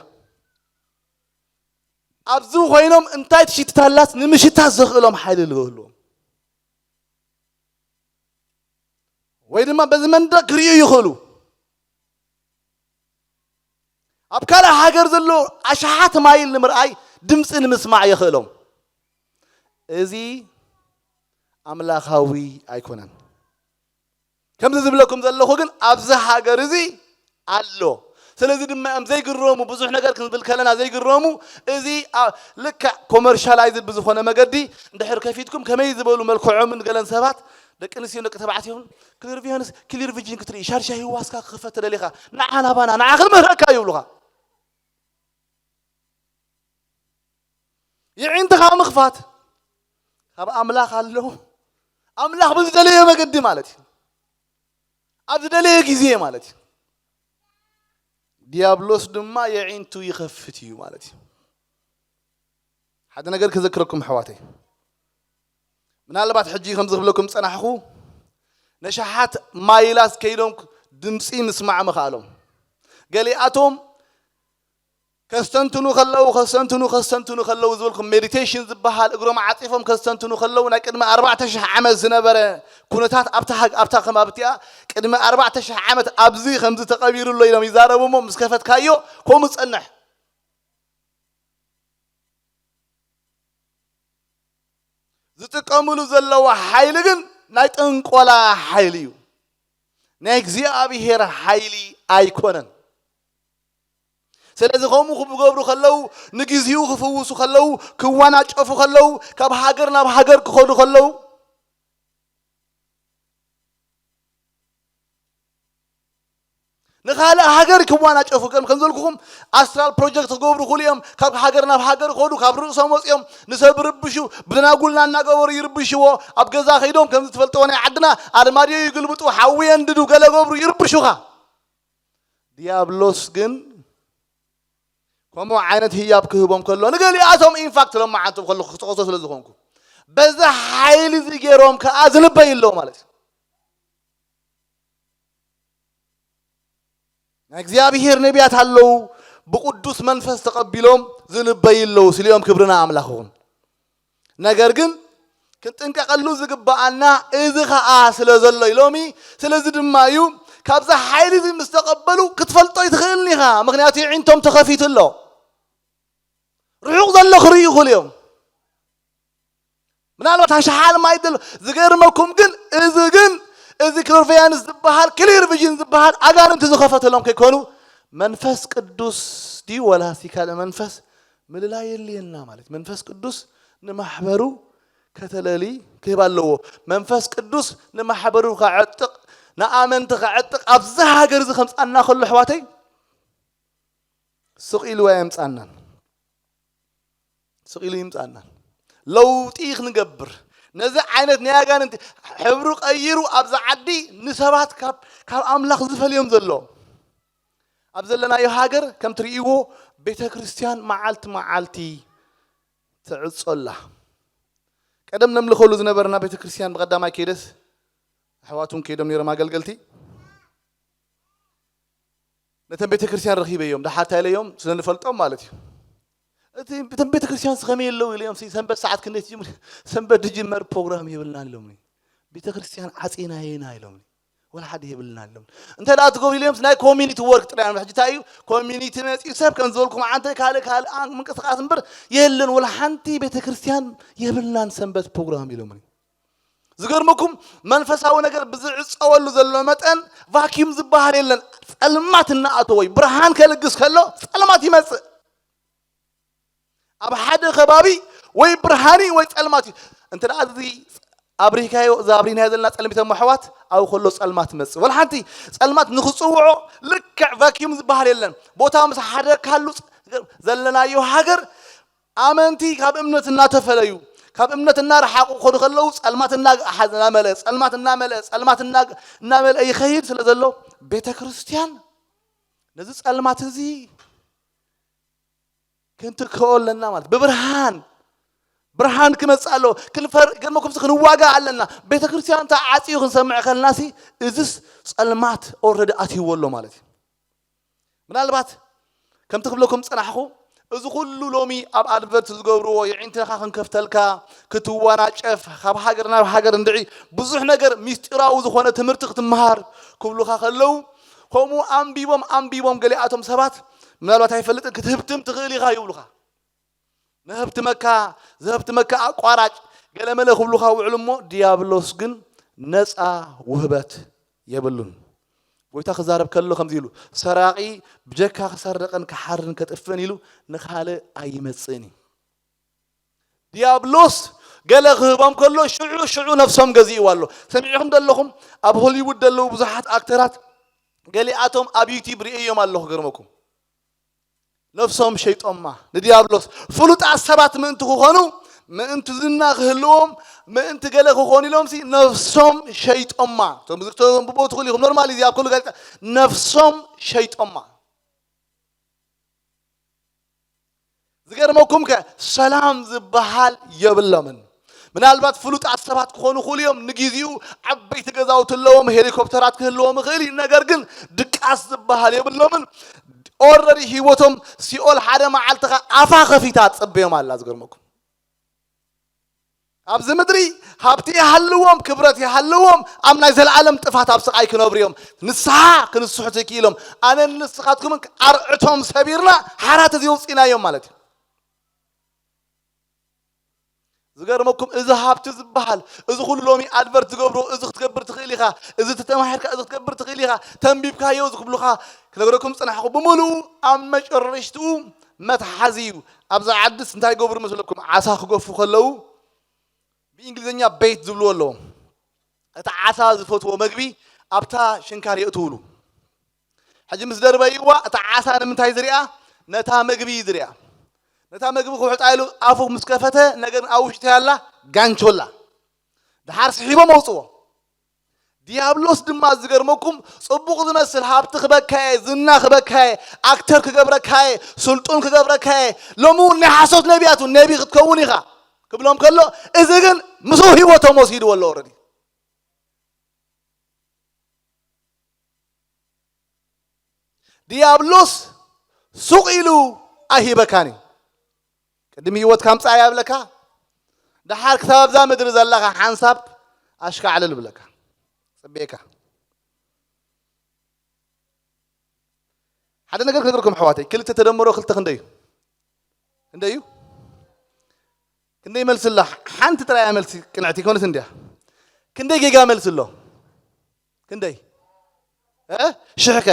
ኣብዚ ኮይኖም እንታይ ትሽትታላስ ንምሽታት ዘኽእሎም ሓይሊ ዝህልዎም፣ ወይ ድማ በዚ መንደቕ ክርእዩ ይኽእሉ። ኣብ ካልእ ሃገር ዘሎ ኣሽሓት ማይል ንምርኣይ ድምፂ ንምስማዕ የኽእሎም። እዚ ኣምላኻዊ ኣይኮነን። ከምዚ ዝብለኩም ዘለኹ ግን ኣብዚ ሃገር እዚ ኣሎ። ስለዚ ድማ እዮም ዘይግረሙ፣ ብዙሕ ነገር ክንብል ከለና ዘይግረሙ። እዚ ኣ-፣ ልክዕ ኮመርሻላይዝድ ብዝኾነ መገዲ እንድሕር ከፊትኩም ከመይ ዝበሉ መልክዖምን ገለን ሰባት፣ ደቂ ኣንስትዮን ደቂ ተባዕትዮን ክሊርቪያንስ፣ ክሊር ቪዥን ክትርኢ፣ ሻድሻይ ህዋስካ ክኽፈት ተደሊኻ፣ ንዓ ናባና፣ ንዓ ክንምህረካ ይብሉኻ። የዒንትኻ ምኽፋት ካብ ኣምላኽ ኣሎ። ኣምላኽ ብዝደለዮ መገዲ ማለት እዩ። ኣብ ዝደለዮ ግዜ ማለት እዩ። ዲያብሎስ ድማ የዒንቱ ይኸፍት እዩ ማለት እዩ። ሓደ ነገር ክዘክረኩም ኣሕዋተይ። ምናልባት ሕጂ ከምዚ ክብለኩም ጸናሕኹ፣ ነሽሓት ማይላት ከይዶም ድምጺ ምስማዕ ምኽኣሎም። ገሊኣቶም ከስተንትኑ ከለዉ ከስተንትኑ ከስተንትኑ ከለዉ ዝበልኩም ሜዲቴሽን ዝበሃል እግሮም ዓፂፎም ከስተንትኑ ከለዉ ናይ ቅድሚ ኣርባዕተ ሽሕ ዓመት ዝነበረ ኩነታት ኣብታ ሃግ ኣብታ ከባቢ እቲኣ ቅድሚ ኣርባዕተ ሽሕ ዓመት ኣብዚ ከምዚ ተቐቢሩ ኣሎ ኢሎም ይዛረቡ እሞ ምስ ከፈትካዮ ከምኡ ዝጸንሕ ዝጥቀምሉ ዘለዉ ሓይሊ ግን ናይ ጥንቆላ ሓይሊ እዩ። ናይ እግዚኣብሔር ሓይሊ ኣይኮነን። ስለዚ ከምኡ ክገብሩ ከለዉ ንግዜኡ ክፍውሱ ከለዉ ክዋናጨፉ ከለዉ ካብ ሃገር ናብ ሃገር ክኸዱ ከለዉ ንኻልእ ሃገር ክዋናጨፉ ከም ከም ዘልኩኹም ኣስትራል ፕሮጀክት ክገብሩ ክሉ እዮም። ካብ ሃገር ናብ ሃገር ይኸዱ፣ ካብ ርእሶም ወፂኦም ንሰብ ርብሹ ብናጉልና እናገበሩ ይርብሽዎ። ኣብ ገዛ ከይዶም ከምዚ ትፈልጥዎ ናይ ዓድና ኣርማድዮ ይግልብጡ፣ ሓዊ የንድዱ፣ ገለ ገብሩ ይርብሹኻ። ዲያብሎስ ግን ከምኡ ዓይነት ህያብ ክህቦም ከሎ ንገሊኣቶም ኢንፋክት ሎማዓንቶም ከለኹ ክጠቕሶ ስለ ዝኾንኩ በዚ ሓይሊ እዚ ገይሮም ከዓ ዝንበይ ኣለዉ ማለት እዩ። ናይ እግዚኣብሔር ነቢያት ኣለዉ ብቅዱስ መንፈስ ተቐቢሎም ዝንበይ ኣለዉ ስሊኦም ክብርና ኣምላኽ ይኹን። ነገር ግን ክንጥንቀቐሉ ዝግብኣና እዚ ኸኣ ስለ ዘሎ እዩ ሎሚ። ስለዚ ድማ እዩ ካብዛ ሓይሊ እዚ ምስ ተቐበሉ ክትፈልጦ ኣይትኽእልን ኢኻ። ምኽንያቱ የዒንቶም ተኸፊቱ ኣሎ። ርሑቕ ዘሎ ክርእዩ ይኽእሉ እዮም። ምናልባት ኣሽሓል ማይ ደሎ ዝገርመኩም ግን እዚ ግን እዚ ክሎርቬያንስ ዝበሃል ክሊር ቪዥን ዝበሃል ኣጋንንቲ ዝኸፈተሎም ከይኮኑ መንፈስ ቅዱስ ድዩ ወላሲ ካልእ መንፈስ ምልላይ የድልየና ማለት እዩ። መንፈስ ቅዱስ ንማሕበሩ ከተለሊ ክህብ ኣለዎ። መንፈስ ቅዱስ ንማሕበሩ ከዕጥቕ ንኣመንቲ ከዕጥቕ ኣብዚ ሃገር እዚ ከምፃና ከሎ ኣሕዋተይ ስቕ ኢሉ ኣየምፃናን። ስቕ ኢሉ ይምፃና ለውጢ ክንገብር ነዚ ዓይነት ናይ ኣጋንንቲ ሕብሩ ቀይሩ ኣብዚ ዓዲ ንሰባት ካብ ካብ ኣምላኽ ዝፈልዮም ዘሎ ኣብ ዘለናዮ ሃገር ከም ትርእይዎ ቤተ ክርስቲያን መዓልቲ መዓልቲ ትዕጾ ኣላ። ቀደም ነምልኸሉ ዝነበርና ቤተ ክርስቲያን ብቐዳማይ ከይደስ ኣሕዋቱን ከይዶም ነይሮም ኣገልገልቲ ነተን ቤተ ክርስቲያን ረኺበዮም ደሓር እንታይ ኢለዮም ስለ ንፈልጦም ማለት እዩ። እቲ እተን ቤተ ክርስቲያን ከመይ ኣለዉ ኢለዮም ሰንበት ሰዓት ክንደይ ትጅምር ሰንበት ዝጅመር ፕሮግራም የብልናን ኢሎምኒ። ቤተ ክርስቲያን ዓፂናየና ኢሎምኒ። ወላ ሓደ የብልናን ኢሎም እንተ ደኣ ትገብሩ ኢለዮም ናይ ኮሚኒቲ ወርክ ጥራይ ሕጂ እንታይ እዩ ኮሚኒቲ መፂኡ ሰብ ከም ዝበልኩም ዓንተ ካልእ ካልእ ምንቅስቃስ እምበር የለን ወላ ሓንቲ ቤተ ክርስቲያን የብልናን ሰንበት ፕሮግራም ኢሎምኒ። ዝገርመኩም መንፈሳዊ ነገር ብዝዕፀወሉ ዘሎ መጠን ቫኪዩም ዝበሃል የለን። ፀልማት እናኣተወ እዩ። ብርሃን ከልግስ ከሎ ፀልማት ይመፅእ። ኣብ ሓደ ከባቢ ወይ ብርሃን እዩ ወይ ፀልማት እዩ። እንተ ደኣ እዚ ኣብሪካዮ እዛ ኣብሪናዮ ዘለና ፀልሚት እሞ ኣሕዋት ኣብኡ ከሎ ፀልማት ትመፅእ። ወላ ሓንቲ ፀልማት ንክፅውዖ ልክዕ ቫኪዩም ዝበሃል የለን። ቦታ ምስ ሓደካሉ ዘለናዮ ሃገር ኣመንቲ ካብ እምነት እናተፈለዩ ካብ እምነት እናረሓቑ ክኸዱ ከለዉ ፀልማት እናመልአ ፀልማት እናመልአ ፀልማት እናመልአ ይኸይድ ስለ ዘሎ ቤተ ክርስቲያን ነዚ ፀልማት እዚ ክንትክኦ ኣለና ማለት ብብርሃን ብርሃን ክመፅእ ኣለዎ። ክንፈር ገርመኩም ክንዋጋ ኣለና። ቤተ ክርስቲያን ተዓፅዩ ክንሰምዕ ከለና ሲ እዝስ ፀልማት ኦረዲ ኣትይዎ ኣሎ ማለት እዩ። ምናልባት ከምቲ ክብለኩም ዝጸናሕኹ፣ እዚ ኩሉ ሎሚ ኣብ ኣድቨርት ዝገብርዎ የዒንትኻ ክንከፍተልካ፣ ክትዋናጨፍ፣ ካብ ሃገር ናብ ሃገር እንድዒ ብዙሕ ነገር ሚስጢራዊ ዝኾነ ትምህርቲ ክትመሃር ክብሉኻ ከለዉ፣ ከምኡ ኣንቢቦም ኣንቢቦም ገሊኣቶም ሰባት ምናልባት ኣይፈልጥን ክትህብትም ትኽእል ኢኻ ይብሉኻ። ነህብትመካ ዘህብትመካ ኣቋራጭ ገለመለ ክብሉኻ ውዕሉ እሞ ድያብሎስ ግን ነፃ ውህበት የብሉን። ጎይታ ክዛረብ ከሎ ከምዚ ኢሉ ሰራቂ ብጀካ ክሰርቅን ክሓርን ከጥፍእን ኢሉ ንካልእ ኣይመፅእን እዩ። ድያብሎስ ገለ ክህቦም ከሎ ሽዑ ሽዑ ነፍሶም ገዚእዋ ኣሎ። ሰሚዕኹም ዘለኹም ኣብ ሆሊውድ ዘለዉ ብዙሓት ኣክተራት ገሊኣቶም ኣብ ዩቲብ ርእዮም ኣለኹ ገርመኩም ነፍሶም ሸይጦማ ንድያብሎስ ፍሉጣት ሰባት ምእንቲ ክኾኑ ምእንቲ ዝና ክህልዎም ምእንቲ ገለ ክኾኑ ኢሎም ሲ ነፍሶም ሸይጦማ እቶም ዝክተቦም ብቦ ትኽእሉ ኢኹም ኖርማል እዚ ኣብ ኩሉ ጋዜጣ ነፍሶም ሸይጦማ ዝገርመኩም ከ ሰላም ዝበሃል የብሎምን ምናልባት ፍሉጣት ሰባት ክኾኑ ክእሉ እዮም ንግዜኡ ዓበይቲ ገዛውቲ ኣለዎም ሄሊኮፕተራት ክህልዎም ይኽእል እዩ ነገር ግን ድቃስ ዝበሃል የብሎምን ኦረዲ ህይወቶም ሲኦል ሓደ መዓልትኻ ኣፋ ከፊታ ትጸበዮም ኣላ። ዝገርመኩም ኣብዚ ምድሪ ሃብቲ ይሃልዎም ክብረት ይሃልዎም ኣብ ናይ ዘለኣለም ጥፋት ኣብ ስቓይ ክነብሩ እዮም። ንስሓ ክንስሑ ዘይክኢሎም ኣነ ንስኻትኩምን ኣርዕቶም ሰቢርና ሓራ ተዘውፂናዮም ማለት እዩ። ዝገርመኩም እዚ ሃብቲ ዝበሃል እዚ ኩሉ ሎሚ ኣድቨርት ዝገብሮ እዚ ክትገብር ትኽእል ኢኻ፣ እዚ ተተማሂርካ እዚ ክትገብር ትኽእል ኢኻ፣ ተንቢብካዮ ዝክብሉኻ ክነግረኩም ዝጸናሕኹ ብምሉኡ ኣብ መጨረሽትኡ መትሓዚ እዩ። ኣብዛ ዓድስ እንታይ ይገብሩ መስለኩም? ዓሳ ክገፉ ከለዉ ብእንግሊዝኛ ቤት ዝብልዎ ኣለዎም። እቲ ዓሳ ዝፈትዎ መግቢ ኣብታ ሽንካር የእትውሉ። ሕጂ ምስ ደርበይዋ እታ ዓሳ ንምንታይ ዝሪኣ? ነታ መግቢ እዩ ዝሪኣ። ነታ መግቢ ክውሕጣ ኢሉ ኣፉ ምስ ከፈተ ነገር ኣብ ውሽጢ ያላ ጋንቾላ ድሓር ስሒቦም ኣውፅዎ። ዲያብሎስ ድማ ዝገርመኩም ጽቡቕ ዝመስል ሃብቲ ክበካየ ዝና ክበካየ ኣክተር ክገብረካየ ስልጡን ክገብረካየ ሎሚ እውን ናይ ሓሶት ነቢያት እውን ነቢ ክትከውን ኢኻ ክብሎም ከሎ እዚ ግን ምስኡ ህይወቶም ወሲድዎ ኣሎ ኦረዲ። ዲያብሎስ ሱቕ ኢሉ ኣይሂበካን እዩ። ቅድሚ ህይወትካ ምጻእ ያብለካ። ደሓር ክሳብ ኣብዛ ምድሪ ዘለኻ ሓንሳብ ኣሽካዕልል ብለካ። ጽቤካ። ሓደ ነገር ክነግርኩም ኣሕዋተይ፣ ክልተ ተደምሮ ክልተ ክንደይ እዩ? ክንደይ እዩ? ክንደይ መልሲ ኣላ? ሓንቲ ጥራይ እያ መልሲ ቅንዕቲ ኮነት እንድያ። ክንደይ ጌጋ መልሲ ኣሎ? ክንደይ? እ? ሽሕከ?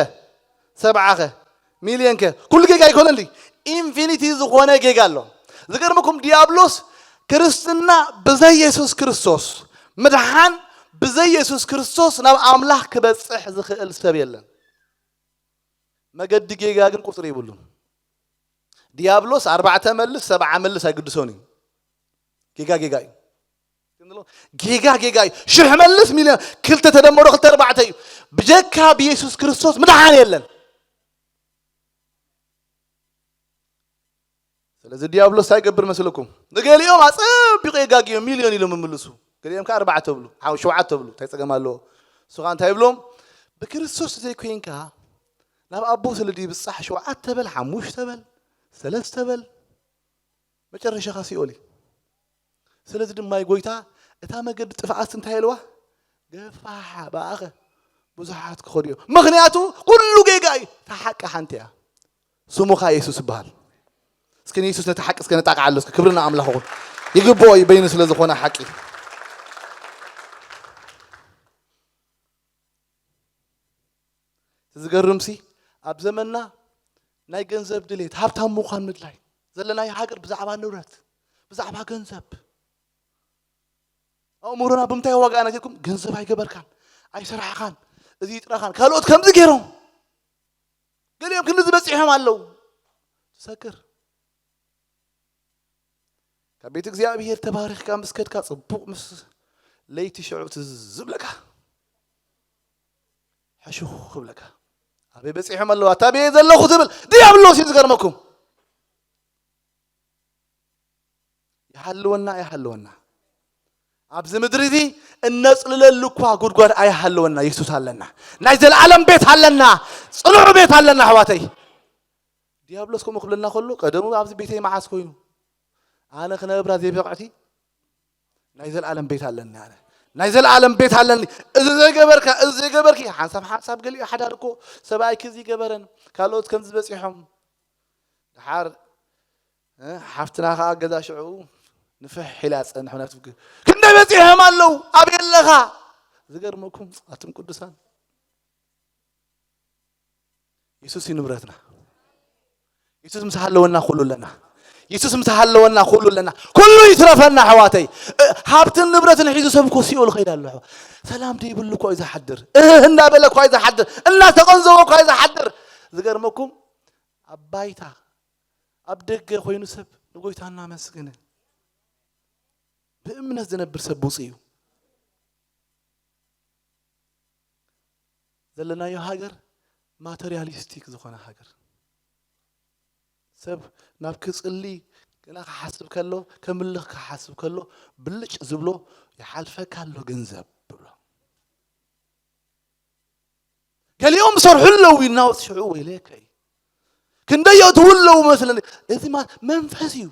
ሰብዓኸ? ሚልዮንከ? ኩሉ ጌጋ ኣይኮነን ድዩ? ኢንፊኒቲ ዝኾነ ጌጋ ኣሎ። ዝገርመኩም ዲያብሎስ ክርስትና ብዘይ የሱስ ክርስቶስ ምድሓን ብዘይ የሱስ ክርስቶስ ናብ ኣምላኽ ክበጽሕ ዝኽእል ሰብ የለን። መገዲ ጌጋ ግን ቁጽሪ ይብሉን። ዲያብሎስ ኣርባዕተ መልስ ሰብዓ መልስ ኣይግድሶን እዩ። ጌጋ ጌጋ እዩ። ጌጋ ጌጋ እዩ። ሽሕ መልስ ሚልዮን ክልተ ተደመሮ ክልተ ኣርባዕተ እዩ። ብጀካ ብየሱስ ክርስቶስ ምድሓን የለን። ስለዚ ዲያብሎስ እንታይ ይገብር መስለኩም? ንገሊኦም ኣጸቢቑ የጋግዮም ሚልዮን ኢሎም ይምልሱ። ገሊኦም ከኣ ኣርባዕተ ብሉ፣ ሓው ሸውዓተ ብሉ፣ እንታይ ጸገም ኣለዎ? ንሱ ከኣ እንታይ ይብሎም? ብክርስቶስ ዘይኮይንካ ናብ ኣቦ ስለ ድይብጻሕ ሸውዓተ በል፣ ሓሙሽተ በል፣ ሰለስተ በል፣ መጨረሻኻ ሲኦል እዩ። ስለዚ ድማ ጎይታ እታ መገዲ ጥፍኣት እንታይ ኢልዋ? ገፋሕ ብኣኸ ብዙሓት ክኸዱ እዮም። ምኽንያቱ ኩሉ ጌጋ እዩ። እታ ሓቂ ሓንቲ እያ። ስሙ ኸኣ የሱስ ይበሃል። እስኪ ንየሱስ ነቲ ሓቂ እስከ ነጣቕዓሉ እስከ። ክብሪ ንኣምላኽ ይኹን። ይግብኦ እዩ በይኑ ስለ ዝኾነ ሓቂ። ዝገርምሲ ኣብ ዘመንና ናይ ገንዘብ ድሌት ሃብታም ምዃን ምድላይ ዘለናዮ ሃገር ብዛዕባ ንብረት ብዛዕባ ገንዘብ ኣእምሮና ብምንታይ ዋጋ ኢና ጌርኩም? ገንዘብ ኣይገበርካን፣ ኣይሰራሕኻን፣ እዚ ይጥራኻን ካልኦት ከምዚ ገይሮም ገሊኦም ክንዲ ዝበፂሖም ኣለዉ። ትሰክር ካብ ቤት እግዚኣብሔር ተባሪኽካ ምስ ከድካ ጽቡቕ ምስ ለይቲ ሽዑ ትዝ ዝብለካ ሕሹኽ ክብለካ ኣበይ በፂሖም ኣለዉ ኣታ በየ ዘለኹ ትብል ዲያብሎስ እዩ ዝገርመኩም። ይሃልወና ይሃልወና ኣብዚ ምድሪ እዚ እነፅልለሉ እኳ ጉድጓድ ኣይሃለወና። የሱስ ኣለና። ናይ ዘለኣለም ቤት ኣለና። ፅኑዕ ቤት ኣለና ኣሕዋተይ። ዲያብሎስ ከምኡ ክብለና ከሎ ቀደሙ ኣብዚ ቤተይ መዓስ ኮይኑ ኣነ ክነብራ ዘይበቕዕቲ ናይ ዘለኣለም ቤት ኣለኒ ኣነ ናይ ዘለኣለም ቤት ኣለኒ። እዚ ዘይገበርካ እዚ ዘይገበርኪ ሓንሳብ ሓንሳብ ገሊኡ ሓዳር እኮ ሰብኣይኪ እዚ ገበረን ካልኦት ከምዚ በፂሖም ድሓር ሓፍትና ከዓ ገዛ ሽዑ ንፍሕ ኢላ ፀንሕ ናትፍግ ክንደይ በፂሖም ኣለዉ ኣብ የለኻ ዝገርመኩም ኣቱም ቅዱሳን የሱስ እዩ ንብረትና። የሱስ ምስ ሃለወና ኩሉ ኣለና። የሱስ ምስ ሃለወና ኩሉ ኣለና። ኩሉ ይትረፈና ኣሕዋተይ። ሃብትን ንብረትን ሒዙ ሰብ እኮ ሲኦል ኸይድ ኣሎ። ሰላም ደይብሉ እኳ እዩ ዝሓድር። እህ እንዳበለ እኳ እዩ ዝሓድር። እናተቐንዘቦ እኳ እዩ ዝሓድር። ዝገርመኩም ኣብ ባይታ ኣብ ደገ ኮይኑ ሰብ ንጎይታ እናመስግነ ብእምነት ዝነብር ሰብ ብፁዕ እዩ። ዘለናዮ ሃገር ማተርያሊስቲክ ዝኾነ ሃገር ሰብ ናብ ክጽሊ ገና ክሓስብ ከሎ ከምልኽ ክሓስብ ከሎ ብልጭ ዝብሎ ይሓልፈካ ኣሎ ገንዘብ ብሎ ገሊኦም ሰርሑ ኣለዉ ይናወፅ ሽዑ ወይለከይ ክንደይ የእትዉ ኣለዉ መስለኒ። እዚ ማለት መንፈስ እዩ።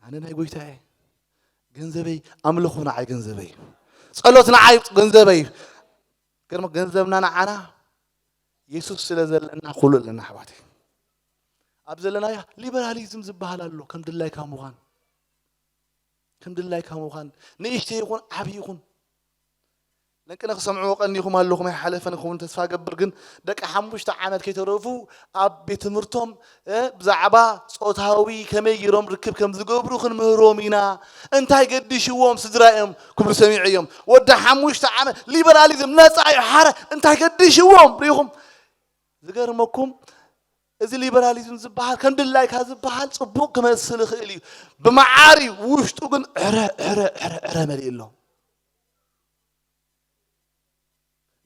ኣነ ናይ ጎይታየ ገንዘበይ፣ ኣምልኹ ንዓይ ገንዘበይ፣ ጸሎት ንዓይ ገንዘበይ። ገርሞ ገንዘብና ንዓና የሱስ ስለ ዘለና ኩሉ ኣለና ኣሕዋተይ። ኣብ ዘለናዮ ሊበራሊዝም ዝበሃል ኣሎ። ከም ድላይካ ምዃን፣ ከም ድላይካ ምዃን፣ ንእሽተይ ይኹን ዓብዪ ይኹን። ለንቅነ ክሰምዕዎ ቀኒኹም ኣለኹም፣ ኣይሓለፈን ክኸውን ተስፋ ገብር። ግን ደቂ ሓሙሽተ ዓመት ከይተረፉ ኣብ ቤት ትምህርቶም፣ እ፣ ብዛዕባ ጾታዊ ከመይ ገይሮም ርክብ ከም ዝገብሩ ክንምህሮም ኢና። እንታይ ገዲሽዎም ስድራ እዮም ክብሉ ሰሚዐ እዮም። ወዲ ሓሙሽተ ዓመት ሊበራሊዝም ነጻ እዩ ሓረ፣ እንታይ ገዲሽዎም ርኢኹም? ዝገርመኩም፣ እዚ ሊበራሊዝም ዝበሃል ከም ድላይካ ዝበሃል ጽቡቕ ክመስል ይኽእል እዩ። ብመዓር እዩ፣ ውሽጡ ግን ዕረ፣ ዕረ፣ ዕረ፣ ዕረ መሊኡ ኣሎ።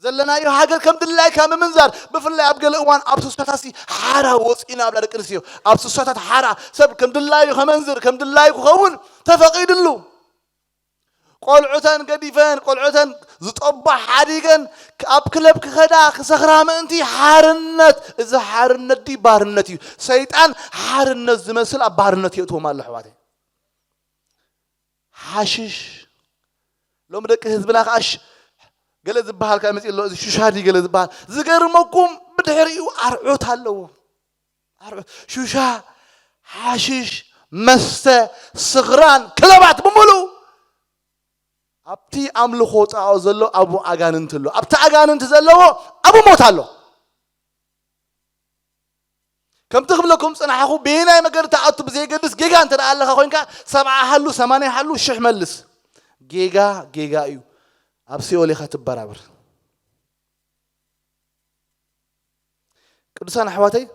ዘለናዮ ሃገር ከም ድላይካ ምምንዛር፣ ብፍላይ ኣብ ገለ እዋን ኣብ ስሳታሲ ሓራ ወፂእና ኣብላ ደቂ ኣንስትዮ፣ ኣብ ስሳታት ሓራ ሰብ ከም ድላዩ ከመንዝር፣ ከም ድላዩ ክኸውን ተፈቒድሉ። ቆልዑተን ገዲፈን፣ ቆልዑተን ዝጠባ ሓዲገን ኣብ ክለብ ክኸዳ ክሰኽራ ምእንቲ ሓርነት። እዚ ሓርነት ድዩ ባርነት እዩ? ሰይጣን ሓርነት ዝመስል ኣብ ባርነት የእትዎም ኣሎ ኣሕዋተይ። ሓሽሽ። ሎሚ ደቂ ህዝብና ከኣ ሽ-፣ ገለ ዝበሃል ከኣ መጺኡ ኣሎ። እዚ ሹሻ ድዩ ገለ ዝበሃል? ዝገርመኩም ብድሕሪኡ ኣርዑት ኣለዎ። ኣርዑት፣ ሹሻ፣ ሓሽሽ፣ መስተ፣ ስኽራን፣ ክለባት ብምሉኡ ኣብቲ ኣምልኾ ጣዖ ዘሎ ኣብኡ ኣጋንንቲ ኣሎ። ኣብቲ ኣጋንንቲ ዘለዎ ኣብኡ ሞት ኣሎ። ከምቲ ክብለኩም ጽናሕኹ ብየናይ መገዲ ትኣቱ ብዘየገድስ ጌጋ እንተ ደኣ ኣለኻ ኮይንካ ሰብዓ ሃሉ፣ ሰማንያ ሃሉ፣ ሽሕ መልስ። ጌጋ ጌጋ እዩ። ኣብ ሲኦል ኢኻ ትበራብር። ቅዱሳን ኣሕዋተይ፣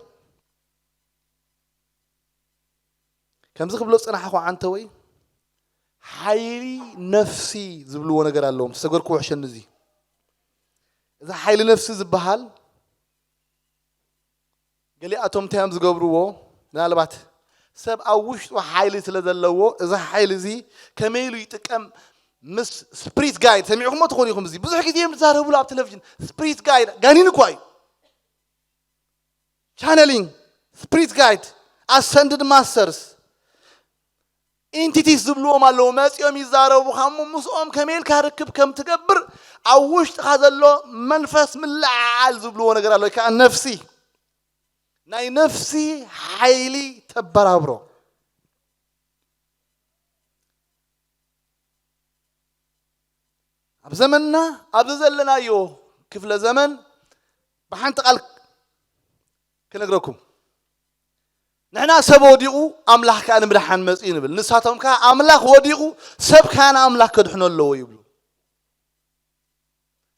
ከምዚ ክብሎ ዝጸናሕኹ ዓንተወይ፣ ሓይሊ ነፍሲ ዝብልዎ ነገር ኣለዎም። ዝተሰገርኩ ውሕሸኒ እዚ። እዚ ሓይሊ ነፍሲ ዝበሃል ገሊኣቶም እንታይ እዮም ዝገብርዎ? ምናልባት ሰብ ኣብ ውሽጡ ሓይሊ ስለ ዘለዎ፣ እዚ ሓይሊ እዚ ከመይ ኢሉ ይጥቀም ምስ ስፕሪት ጋይድ ሰሚዕኩሞ ትኾኑ ኢኹም። እዚ ብዙሕ ግዜ እዮም ዝዛረብሉ ኣብ ቴሌቪዥን። ስፕሪት ጋይድ ጋኒን እኳ እዩ። ቻነሊንግ፣ ስፕሪት ጋይድ፣ ኣሰንድድ ማስተርስ፣ ኢንቲቲስ ዝብልዎም ኣለዉ። መጺኦም ይዛረቡኻ እሞ ምስኦም ከመይ ኢልካ ርክብ ከም ትገብር ኣብ ውሽጥኻ ዘሎ መንፈስ ምልዕዓል ዝብልዎ ነገር ኣሎ። ወይ ከዓ ነፍሲ፣ ናይ ነፍሲ ሓይሊ ተበራብሮ። ኣብ ዘመንና፣ ኣብዚ ዘለናዮ ክፍለ ዘመን ብሓንቲ ቃል ክነግረኩም፣ ንሕና ሰብ ወዲቑ ኣምላኽ ከኣ ንምድሓን መጺኡ ንብል። ንሳቶም ከኣ ኣምላኽ ወዲቑ ሰብ ከኣ ንኣምላኽ ከድሕኖ ኣለዎ ይብሉ።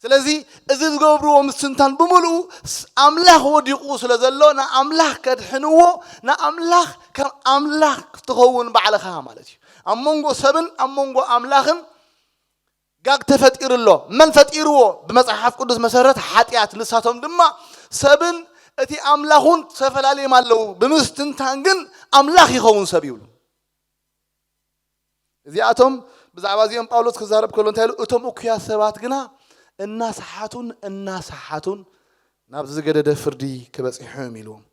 ስለዚ እዚ ዝገብርዎ ምስትንታን ብምሉኡ ስ-፣ ኣምላኽ ወዲቑ ስለ ዘሎ ንኣምላኽ ከድሕንዎ፣ ንኣምላኽ ከም ኣምላኽ ክትኸውን ባዕልኻ ማለት እዩ። ኣብ መንጎ ሰብን ኣብ መንጎ ኣምላኽን ጋግ ተፈጢሩ ኣሎ። መን ፈጢርዎ? ብመጽሓፍ ቅዱስ መሰረት ሓጢኣት። ንሳቶም ድማ ሰብን እቲ ኣምላኹን ተፈላለዮም ኣለዉ። ብምስትንታን ግን ኣምላኽ ይኸውን ሰብ ይብሉ። እዚኣቶም ብዛዕባ እዚኦም ጳውሎስ ክዛረብ ከሎ እንታይ ኢሉ? እቶም እኩያት ሰባት ግና እናሰሓቱን እናሰሓቱን ናብ ዝገደደ ፍርዲ ክበጽሑ እዮም ኢልዎም።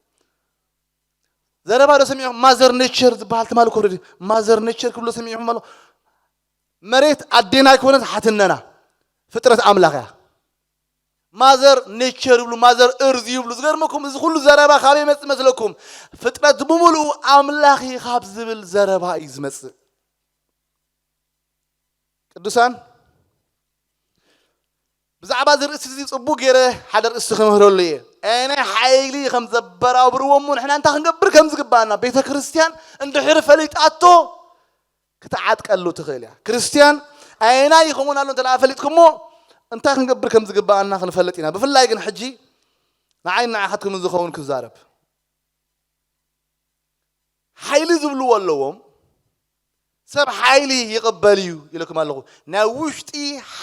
ዘረባ ዶ ሰሚዕኹም? ማዘር ኔቸር ዝበሃል ትማሊ ኮረዲ ማዘር ኔቸር ክብሎ ሰሚዕኹም ኣሎ። መሬት ኣዴና ኣይኮነት ሓትነና፣ ፍጥረት ኣምላኽ እያ። ማዘር ኔቸር ይብሉ፣ ማዘር እርዝ ይብሉ። ዝገርመኩም እዚ ኩሉ ዘረባ ካበይ ይመጽእ መስለኩም? ፍጥረት ብምሉኡ ኣምላኽ እዩ ካብ ዝብል ዘረባ እዩ ዝመጽእ። ቅዱሳን፣ ብዛዕባ እዚ ርእሲ እዚ ጽቡቕ ገይረ ሓደ ርእሲ ክምህረሉ እየ። ኣየናይ ሓይሊ ከም ዘበራብርዎ እሞ ንሕና እንታይ ክንገብር ከም ዝግባኣና ቤተ ክርስቲያን እንድሕሪ ፈሊጣቶ ክትዓጥቀሉ ትኽእል እያ። ክርስቲያን ኣየናይ ይኸውን ኣሎ እንተ ደኣ ፈሊጥኩሞ እንታይ ክንገብር ከም ዝግባኣና ክንፈልጥ ኢና። ብፍላይ ግን ሕጂ ንዓይን ንዓኻትኩምን ዝኸውን ክዛረብ። ሓይሊ ዝብልዎ ኣለዎም። ሰብ ሓይሊ ይቕበል እዩ ኢለኩም ኣለኹ። ናይ ውሽጢ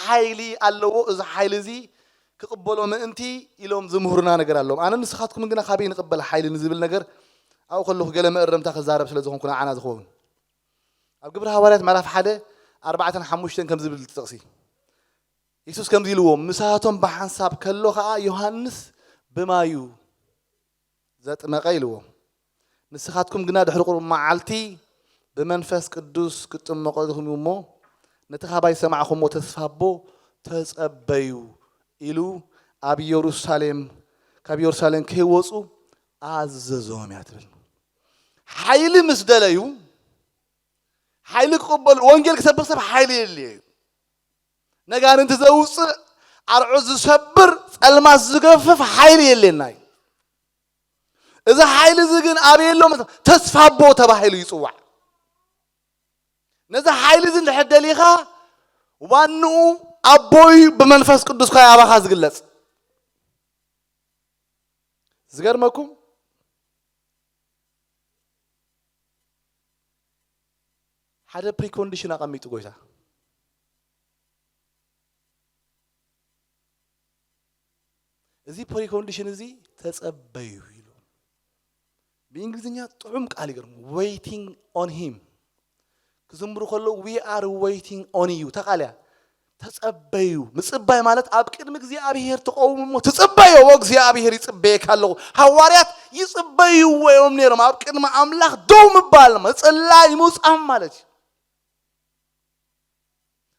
ሓይሊ ኣለዎ። እዚ ሓይሊ እዚ ክቕበሎ ምእንቲ ኢሎም ዝምህሩና ነገር ኣለዎም። ኣነ ንስኻትኩም ግና ካበይ ንቕበል ሓይሊ ንዝብል ነገር ኣብኡ ከለኹ ገለ መእረምታ ክዛረብ ስለ ዝኾንኩ ንዓና ዝኸውን። ኣብ ግብሪ ሃዋርያት ምዕራፍ ሓደ ኣርባዕተን ሓሙሽተን ከም ዝብል ጥቕሲ የሱስ ከምዚ ኢልዎም፣ ምሳቶም ብሓንሳብ ከሎ ኸኣ ዮሃንስ ብማዩ ዘጥመቐ ኢልዎም። ንስኻትኩም ግና ድሕሪ ቁሩብ መዓልቲ ብመንፈስ ቅዱስ ክትጥመቑ ኢኹም እሞ፣ ነቲ ካባይ ዝሰማዕኹምዎ ተስፋ ኣቦ ተጸበዩ ኢሉ ኣብ የሩሳሌም፣ ካብ የሩሳሌም ከይወጹ ኣዘዞም እያ ትብል። ሓይሊ ምስ ደለዩ፣ ሓይሊ ክቕበሉ፣ ወንጌል ክሰብኽ ሰብ ሓይሊ የድልዮ እዩ። ነጋንንቲ ዘውፅእ፣ ኣርዑት ዝሰብር፣ ጸልማት ዝገፍፍ ሓይሊ የድልየና እዩ። እዚ ሓይሊ እዚ ግን ኣበይ ኣሎ? ተስፋ ኣቦ ተባሂሉ ይጽዋዕ። ነዚ ሓይሊ እዚ እንድሕር ደሊኻ፣ ዋንኡ ኣቦ እዩ፣ ብመንፈስ ቅዱስ ከኣ ኣባኻ ዝግለጽ። ዝገርመኩም፣ ሓደ ፕሪኮንዲሽን ኣቐሚጡ ጎይታ። እዚ ፕሪኮንዲሽን እዚ ተጸበዩ ኢሉ። ብእንግሊዝኛ ጥዑም ቃል ይገርም፣ waiting on him። ክዝምሩ ከለዉ፣ "We are waiting on you" ተቓልያ። ተጸበዩ። ምጽባይ ማለት ኣብ ቅድሚ እግዚኣብሔር ትቐውሙ እሞ ትጽበዮ። "ኦ እግዚኣብሔር፣ ይጽበየካ ኣለኹ።" ሃዋርያት ይጽበይዎ እዮም ነይሮም። ኣብ ቅድሚ ኣምላኽ ደው ምባል፣ ምጽላይ፣ ምውጻም ማለት እዩ።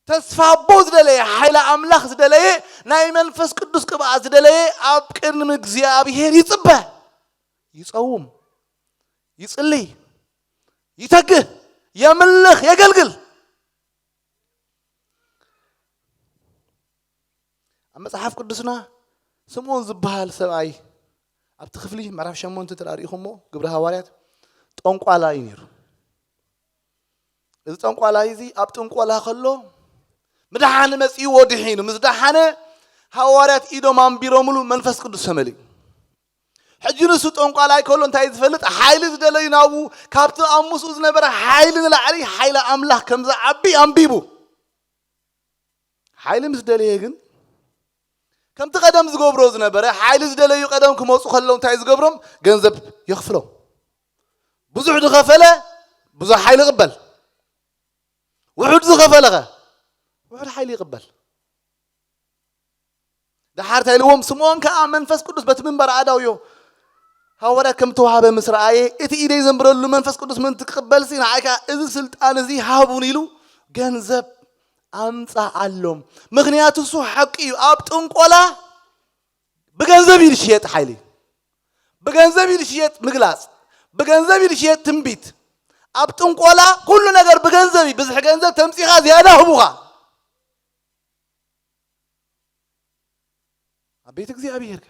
ተስፋ ኣቦ ዝደለየ፣ ሓይሊ ኣምላኽ ዝደለየ፣ ናይ መንፈስ ቅዱስ ቅብኣት ዝደለየ ኣብ ቅድሚ እግዚኣብሔር ይጽበ፣ ይጸውም፣ ይጽልይ፣ ይተግህ፣ የምልኽ፣ የገልግል። ኣብ መጽሓፍ ቅዱስና ስምዖን ዝበሃል ሰብኣይ፣ ኣብቲ ክፍሊ ምዕራፍ ሸሞንተ እንተ ደኣ ርኢኹሞ፣ ግብሪ ሃዋርያት፣ ጠንቋላ እዩ ነይሩ። እዚ ጠንቋላይ እዚ ኣብ ጥንቆላ ከሎ ምድሓን መጺእዎ ድሒኑ። ምስ ደሓነ ሃዋርያት ኢዶም ኣንቢሮምሉ መንፈስ ቅዱስ ተመሊኡ። ሕጂ ንሱ ጠንቋላይ ከሎ እንታይ እዩ ዝፈልጥ? ሓይሊ ዝደለዩ ናብኡ፣ ካብቲ ኣብ ምስኡ ዝነበረ ሓይሊ ንላዕሊ ሓይሊ ኣምላኽ ከም ዝዓቢ ኣንቢቡ። ሓይሊ ምስ ደለየ ግን ከምቲ ቀደም ዝገብሮ ዝነበረ፣ ሓይሊ ዝደለዩ ቀደም ክመጹ ከለዉ እንታይ ዝገብሮም? ገንዘብ የኽፍሎም። ብዙሕ ዝኸፈለ ብዙሕ ሓይሊ ይቕበል። ውሑድ ዝኸፈለ ኸ ውሑድ ሓይሊ ይቕበል። ደሓር እንታይ ኢልዎም? ስምዖን ከኣ መንፈስ ቅዱስ በቲ ምንባር ኣእዳውዮ ሃዋርያት ከም እተዋህበ ምስ ረኣየ፣ እቲ ኢደይ ዘንብረሉ መንፈስ ቅዱስ ምእንቲ ክቕበልሲ፣ ንዓይ ከኣ እዚ ስልጣን እዚ ሃቡኒ ኢሉ ገንዘብ ኣምጽኣሎም። ምኽንያቱ እሱ ሓቂ እዩ። ኣብ ጥንቆላ ብገንዘብ እዩ ዝሽየጥ ሓይሊ። ብገንዘብ እዩ ዝሽየጥ ምግላጽ። ብገንዘብ እዩ ዝሽየጥ ትንቢት። ኣብ ጥንቆላ ኩሉ ነገር ብገንዘብ እዩ። ብዝሒ ገንዘብ ተምጺኻ ዝያዳ ህቡኻ። ኣብ ቤት እግዚኣብሔር ከ?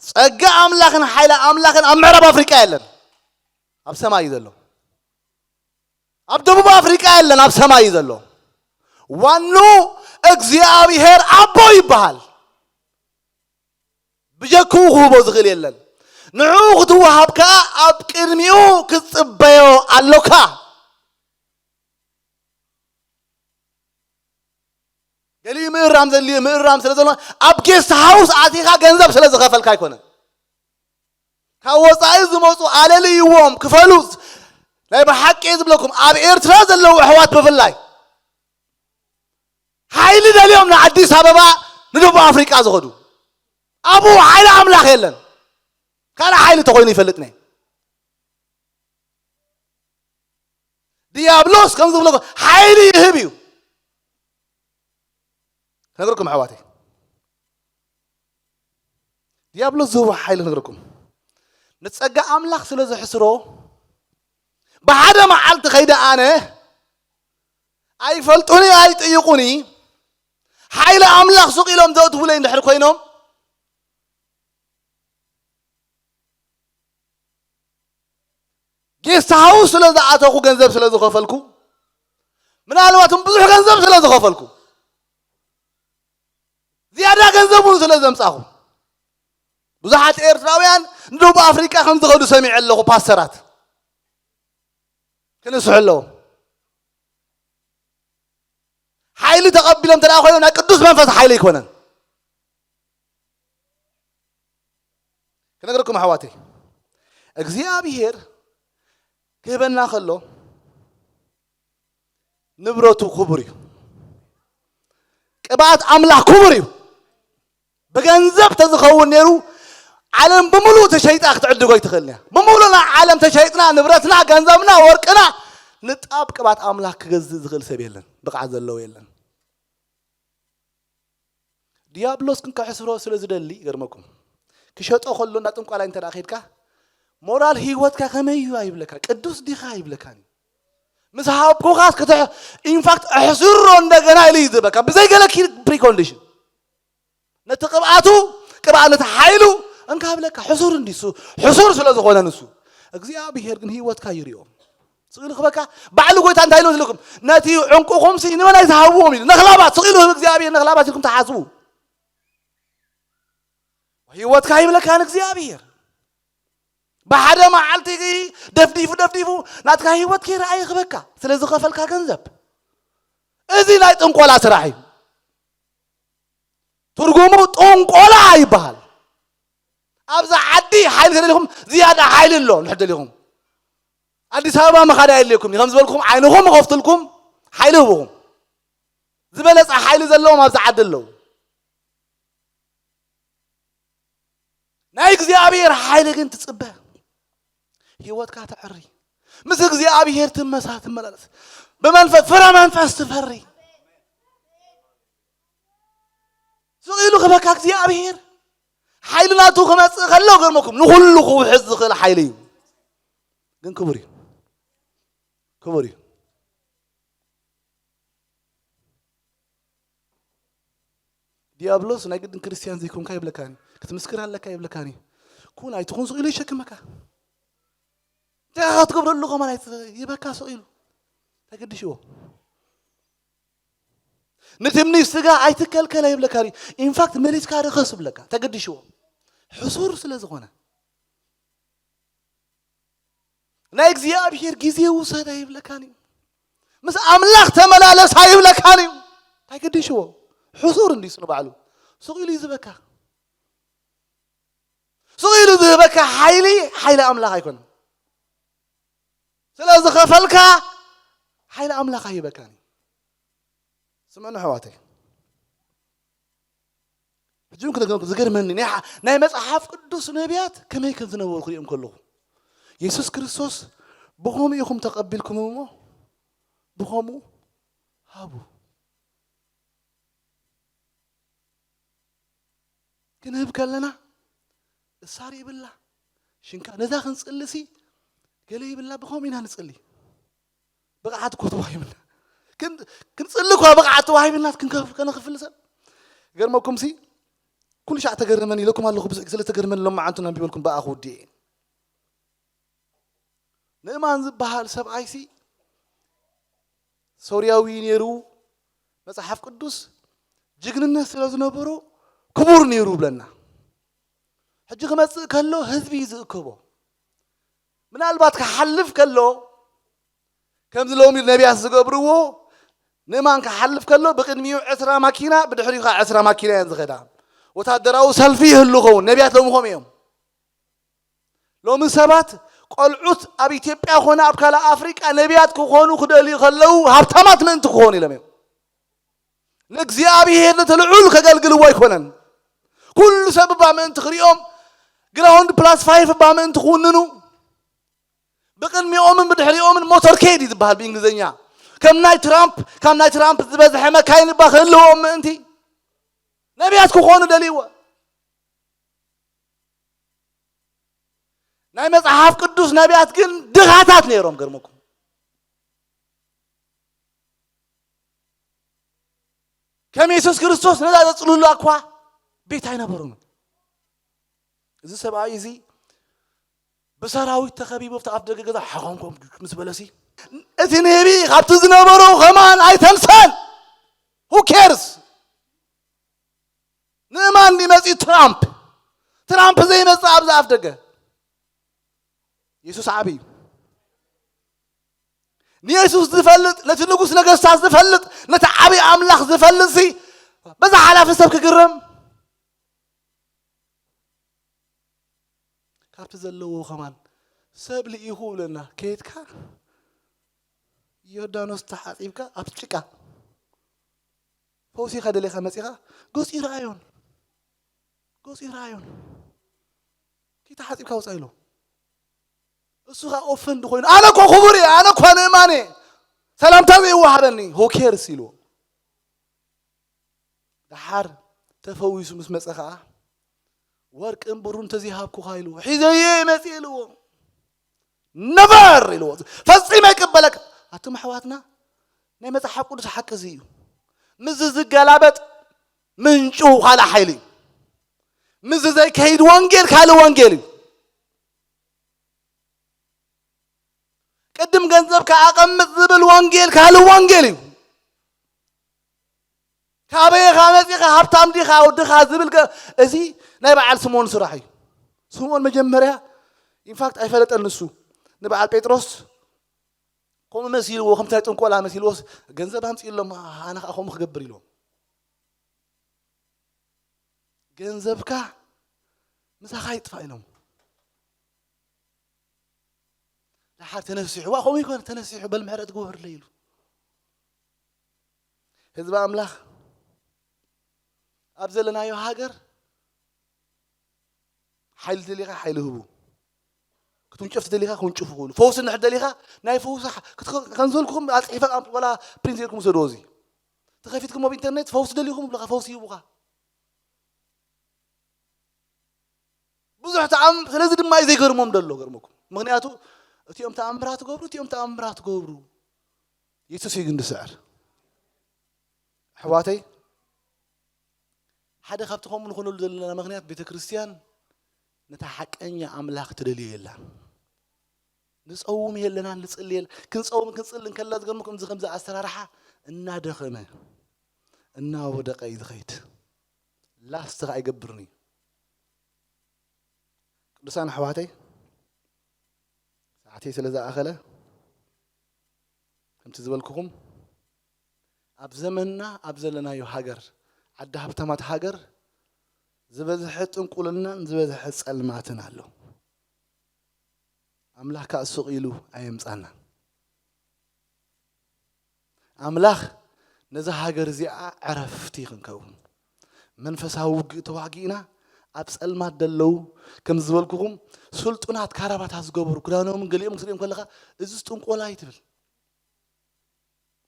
ጸጋ ኣምላኽን ሓይሊ ኣምላኽን ኣብ ምዕራብ ኣፍሪቃ የለን፣ ኣብ ሰማይ እዩ ዘሎ። ኣብ ደቡብ ኣፍሪቃ የለን፣ ኣብ ሰማይ እዩ ዘሎ። ዋኑ እግዚኣብሔር ኣቦ ይበሃል። ብጀክኡ ክህቦ ዝኽእል የለን። ንዕኡ ክትወሃብ ከኣ ኣብ ቅድሚኡ ክትጽበዮ ኣሎካ። ገሊኡ ምእራም ዘድልዮ ምእራም ስለ ዘሎ፣ ኣብ ጌስት ሃውስ ኣቲኻ ገንዘብ ስለ ዝኸፈልካ ኣይኮነን። ካብ ወጻኢ ዝመጹ ኣለልይዎም፣ ክፈሉ። ናይ ብሓቂ እየ ዝብለኩም፣ ኣብ ኤርትራ ዘለዉ ኣሕዋት ብፍላይ ሓይሊ ደልዮም ንኣዲስ ኣበባ፣ ንደቡብ ኣፍሪቃ ዝኸዱ። ኣብኡ ሓይሊ ኣምላኽ የለን። ካልእ ሓይሊ ተኾይኑ ይፈልጥ ነይ። ዲያብሎስ ከም ዝብሎ ሓይሊ ይህብ እዩ። ክነግረኩም ኣሕዋተይ፣ ዲያብሎስ ዝህቦ ሓይሊ ክነግረኩም። ንጸጋ ኣምላኽ ስለ ዝሕስሮ፣ ብሓደ መዓልቲ ከይደ ኣነ፣ ኣይፈልጡኒ፣ ኣይጥይቁኒ፣ ሓይሊ ኣምላኽ ሱቕ ኢሎም ዘእትውለይ እንድሕር ኮይኖም፣ ጌስት ሃውስ ስለ ዝኣተኹ፣ ገንዘብ ስለ ዝኸፈልኩ፣ ምናልባት እውን ብዙሕ ገንዘብ ስለ ዝኸፈልኩ፣ ዝያዳ ገንዘብ እውን ስለ ዘምጻኹ፣ ብዙሓት ኤርትራውያን ንደቡብ ኣፍሪቃ ከም ዝኸዱ ሰሚዐ ኣለኹ። ፓስተራት ክንስሑ ኣለዎም። ሓይሊ ተቐቢሎም እንተ ደኣ ኮይኖም፣ ናይ ቅዱስ መንፈስ ሓይሊ ኣይኮነን። ክነግረኩም ኣሕዋተይ፣ እግዚኣብሔር ክህበና ከሎ፣ ንብረቱ ክቡር እዩ። ቅብኣት ኣምላኽ ክቡር እዩ። ብገንዘብ ተዝኸውን ነይሩ፣ ዓለም ብምሉእ ተሸይጣ ክትዕድጎ ኣይትኽእልን እያ። ብምሉእ ናይ ዓለም ተሸይጥና፣ ንብረትና፣ ገንዘብና፣ ወርቅና፣ ንጣብ ቅብኣት ኣምላኽ ክገዝእ ዝኽእል ሰብ የለን። ብቕዓት ዘለዎ የለን። ዲያብሎስ ግን ከሕስሮ ስለ ዝደሊ፣ ይገርመኩም። ክሸጦ ከሎ እንዳ ጥንቋላይ እንተ ደኣ ኸይድካ፣ ሞራል ህይወትካ ከመይ እዩ ኣይብለካ፣ ቅዱስ ዲኻ ኣይብለካን እዩ። ምስ ሃብኩኻስ ክትሕ-፣ ኢንፋክት፣ "ኣሕስሮ እንደገና" ኢሉ እዩ ዝበካ፣ ብዘይ ገለ ኪ-፣ ፕሪኮንዲሽን። ነቲ ቅብኣቱ፣ ቅብኣ ነቲ ሓይሉ እንካ ብለካ፣ ሕሱር እንዲሱ፣ ሕሱር ስለ ዝኾነ ንሱ። እግዚኣብሔር ግን ህይወትካ ይሪኦ። ስቕ ኢሉ ክበካ፣ ባዕሉ ጎይታ እንታይ ኢሉ ዝልኩም? "ነቲ ዕንቁኹምሲ ንመን ኣይትሃብዎም?" ኢሉ። ነኽላባት፣ ስቕ ኢሉ ህብ እግዚኣብሔር ነኽላባት ኢልኩም ትሓስቡ። ህይወትካ ይብለካ ንእግዚኣብሔር። ብሓደ መዓልቲ ደፍዲፉ፣ ደፍዲፉ ናትካ ህይወት ከይረኣየ ክበካ ስለ ዝኸፈልካ ገንዘብ። እዚ ናይ ጥንቆላ ስራሕ እዩ። ትርጉሙ ጥንቆላ ይበሃል። ኣብዛ ዓዲ ሓይሊ ተደሊኹም ዝያዳ ሓይሊ ኣሎ፣ እንድሕር ደሊኹም። ኣዲስ ኣበባ ምኻድ ኣየድልየኩም እዩ። ከም ዝበልኩም ዓይንኹም እኸፍትልኩም፣ ሓይሊ ህብኹም። ዝበለጸ ሓይሊ ዘለዎም ኣብዛ ዓዲ ኣለዉ። ናይ እግዚኣብሔር ሓይሊ ግን ትጽበ። ህይወትካ ተዕሪ። ምስ እግዚኣብሔር ትመሳ-፣ ትመላለስ። ብመንፈስ፣ ፍረ መንፈስ ትፈሪ። ስቕ ኢሉ ክበካ እግዚኣብሔር። ሓይሊ ናቱ ክመጽእ ከሎ፣ ገርመኩም፣ ንኹሉ ክውሕዝ ዝኽእል ሓይሊ እዩ። ግን ክቡር እዩ። ክቡር እዩ። ዲያብሎስ ናይ ግድን ክርስትያን ዘይኮንካ ይብለካኒ፣ ክትምስክር ኣለካ ይብለካኒ። ኩን ኣይትኹን ስቕ ኢሉ ይሸክመካ። እንታይ ክትገብረሉ ከማን ኣይት-፣ ይበካ ስቕ ኢሉ። ተገድሽዎ። ንትምኒት ስጋ ኣይትከልከል ኣይብለካኒ። ኢንፋክት መሊስካ ርኸስ ይብለካ። ተገድሽዎ። ሕሱር ስለ ዝኾነ። ናይ እግዚኣብሔር ግዜ ውሰድ ኣይብለካን እዩ። ምስ ኣምላኽ ተመላለስ ኣይብለካን እዩ። እንታይ ገዲሽዎ? ሕሱር እንዲሱ ንባዕሉ። ስቕ ኢሉ እዩ ዝበካ። ስቕ ኢሉ ዝህበካ ሓይሊ፣ ሓይሊ ኣምላኽ ኣይኮነን። ስለ ዝኸፈልካ፣ ሓይሊ ኣምላኽ ኣይህበካን እዩ። ስምዕኑ ኣሕዋተይ። ሕጂ እውን ክነግረኩም ዝገርመኒ፣ ናይ ሓ-፣ ናይ መጽሓፍ ቅዱስ ነቢያት ከመይ ከም ዝነበሩ ክሪኦም ከለኹ፣ የሱስ ክርስቶስ፣ "ብኸምኡ ኢኹም ተቐቢልኩም እሞ፣ ብኸምኡ ሃቡ።" ክንህብ ከለና፣ እሳር ይብላ፣ ሽንካ ነዛ ክንጽልሲ፣ ገለ ይብላ፣ ብኸምኡ ኢና ንጽሊ። ብቕዓት እኮ ተዋሂብና። ክን-፣ ክንጽሊ እኳ ብቕዓት ተዋሂብና ክንከፍ-፣ ከነኽፍል ሰብ። ገርመኩምሲ፣ ኩሉ ሻዕ ተገርመን ኢለኩም ኣለኹ፣ ብስ-፣ ስለ ተገርመን ሎም መዓንቱ ኣንቢበልኩም ብኣኹ ውዲኤ። ንእማን ዝበሃል ሰብኣይሲ፣ ሶርያዊ ነይሩ፣ መጽሓፍ ቅዱስ ጅግንነት ስለ ዝነበሮ ክቡር ነይሩ ይብለና። ሕጂ ክመጽእ ከሎ ህዝቢ እዩ ዝእከቦ። ምናልባት ክሓልፍ ከሎ፣ ከምዚ ሎሚ ነቢያት ዝገብርዎ፣ ንእማን ክሓልፍ ከሎ ብቅድሚኡ ዕስራ ማኪና፣ ብድሕሪኡ ከዓ ዕስራ ማኪና እየን ዝኸዳ። ወታደራዊ ሰልፊ ይህሉ ኸውን። ነቢያት ሎሚ ከምኡ እዮም። ሎሚ ሰባት ቆልዑት ኣብ ኢትዮጵያ ኮነ ኣብ ካልእ ኣፍሪቃ ነቢያት ክኾኑ ክደልዩ ከለዉ ሃብታማት ምእንቲ ክኾኑ ኢሎም እዮም። ንእግዚኣብሔር ነቲ ልዑል ከገልግልዎ ኣይኮነን። ኩሉ ሰብ እባ ምእንቲ ክሪኦም፣ ግራውንድ ፕላስ ፋይቭ እባ ምእንቲ ክውንኑ፣ ብቅድሚኦምን ብድሕሪኦምን ሞተርኬድ እዩ ዝበሃል ብእንግሊዝኛ። ከም ናይ ትራምፕ፣ ካብ ናይ ትራምፕ ዝበዝሐ መካይን እባ ክህልዎም ምእንቲ ነቢያት ክኾኑ ደልይዎ። ናይ መጽሓፍ ቅዱስ ነቢያት ግን ድኻታት ነይሮም። ገርመኩም፣ ከም የሱስ ክርስቶስ ነዛ ዘጽልሉላ እኳ ቤት ኣይነበሮምን። እዚ ሰብኣይ እዚ ብሰራዊት ተኸቢቡ ኣብቲ ኣፍ ደገ ገዛ ሓኾንኮም ምስ በለሲ፣ እቲ ነቢ ካብቲ ዝነበሮ ከማን ኣይተንሰን። Who cares? ንእማን ይመጽእ ትራምፕ። ትራምፕ ዘይመጽእ ኣብዚ ኣፍ ደገ። የሱስ ዓቢ እዩ። ንየሱስ ዝፈልጥ፣ ነቲ ንጉስ ነገስታት ዝፈልጥ፣ ነቲ ዓቢ ኣምላኽ ዝፈልጥ ሲ፣ በዛ ሓላፊ ሰብ ክግረም። ካብቲ ዘለዎ ከማን ሰብ ልኢኹ ብለና፣ ከየድካ ዮርዳኖስ ተሓጺብካ ኣብ ጭቃ ፈውሲኻ ደሊኻ መጺኻ፣ ገጹ ይረኣዮን፣ ገጹ ይረኣዮን። ከይተሓጺብካ ውጻእ ኢሎ። እሱ ኸኣ ኦፈንድ ኮይኑ፣ ኣነ እኮ ክቡር እየ፣ ኣነ እኮ ንእማን እየ፣ ሰላምታ ዘይወሃበኒ፣ who cares ኢልዎ። ደሓር ተፈዊሱ ምስ መጸ ኸኣ፣ ወርቅን ብሩን እንተዘይሃብኩኻ ኢልዎ፣ ሒዘዮ እየ መጺእ ኢልዎ። ነቨር ኢልዎ፣ ፈጺመ ኣይቅበለካ። ኣቱም ኣሕዋትና፣ ናይ መጽሓፍ ቅዱስ ሓቂ እዚ እዩ። ምስዚ ዝገላበጥ ምንጩ ካልእ ሓይሊ እዩ። ምስዚ ዘይከይድ ወንጌል ካልእ ወንጌል እዩ። ቅድም ገንዘብካ ኣቐምጥ ዝብል ወንጌል ካልእ ወንጌል እዩ። ካበይ ኢኻ መጺኻ፣ ሃብታም ዲኻ፣ ድኻ ዝብል ገ-፣ እዚ ናይ በዓል ስምኦን ስራሕ እዩ። ስምኦን መጀመርያ ኢንፋክት ኣይፈለጠን ንሱ። ንበዓል ጴጥሮስ ከምኡ መሲልዎ፣ ከምቲ ናይ ጥንቆላ መሲልዎስ፣ "ገንዘብ ኣምጽእሎም፣ ኣነ ኸኣ ከምኡ ክገብር" ኢሎም። "ገንዘብካ ምሳኻ ይጥፋእ" ኢሎም። ደሓር ተነሲሑ፣ "ዋ፣ ከምኡ ይኮነ፣ ተነሲሑ፣ በል ምሕረት ግበረለይ" ኢሉ። ህዝቢ ኣምላኽ፣ ኣብ ዘለናዮ ሃገር ሓይሊ ደሊኻ ሓይሊ ህቡ፣ ክትውንጨፍ ደሊኻ ክውንጭፉ ክእሉ፣ ፈውሲ እንድሕር ደሊኻ ናይ ፈውሲ ሓ-፣ ክትኸ-፣ ከም ዝበልኩኹም ኣጽሒፈ ኣብ ዋላ ፕሪንት ጌርኩም ውሰድዎ። እዚ ተኸፊትኩም ኣብ ኢንተርኔት ፈውሲ ደሊኹም ብለኻ ፈውሲ ይህቡኻ። ብዙሕ ተኣም-፣ ስለዚ ድማ እዩ ዘይገርሞም ደሎ፣ ገርመኩም። ምኽንያቱ እቲኦም ተኣምራት ትገብሩ፣ እቲኦም ተኣምራት ትገብሩ፣ የሱስ እዩ ግን ዝስዕር። ኣሕዋተይ፣ ሓደ ካብቲ ከምኡ ንኾነሉ ዘለና ምኽንያት ቤተ ክርስቲያን ነታ ሓቀኛ ኣምላኽ ትደልዮ የላን። ንጸውም የለናን፣ ንጽሊ የለ-፣ ክንጸውም ክንጽሊ እንከላ ዝገርመኩም እዚ ከምዚ ኣሰራርሓ እናደኸመ፣ እናወደቐ እዩ ዝኸይድ። ላስት ኸኣ ኣይገብርን እዩ። ቅዱሳን ኣሕዋተይ፣ ሰዓተይ ስለ ዝኣኸለ፣ ከምቲ ዝበልኩኹም፣ ኣብ ዘመንና ኣብ ዘለናዮ ሃገር፣ ዓዲ ሃብታማት ሃገር፣ ዝበዝሐ ጥንቁልናን ዝበዝሐ ጸልማትን ኣሎ። ኣምላኽ ከኣ ስቕ ኢሉ ኣየምጻና። ኣምላኽ ነዛ ሃገር እዚኣ ዕረፍቲ ክንከውን፣ መንፈሳዊ ውግእ ተዋጊእና፣ ኣብ ጸልማት ደለዉ፣ ከም ዝበልኩኹም፣ ስልጡናት ካራባታ ዝገበሩ ክዳኖምን ገሊኦም ክትሪኦም ከለኻ፣ "እዚስ ጥንቆላ" እዩ ትብል።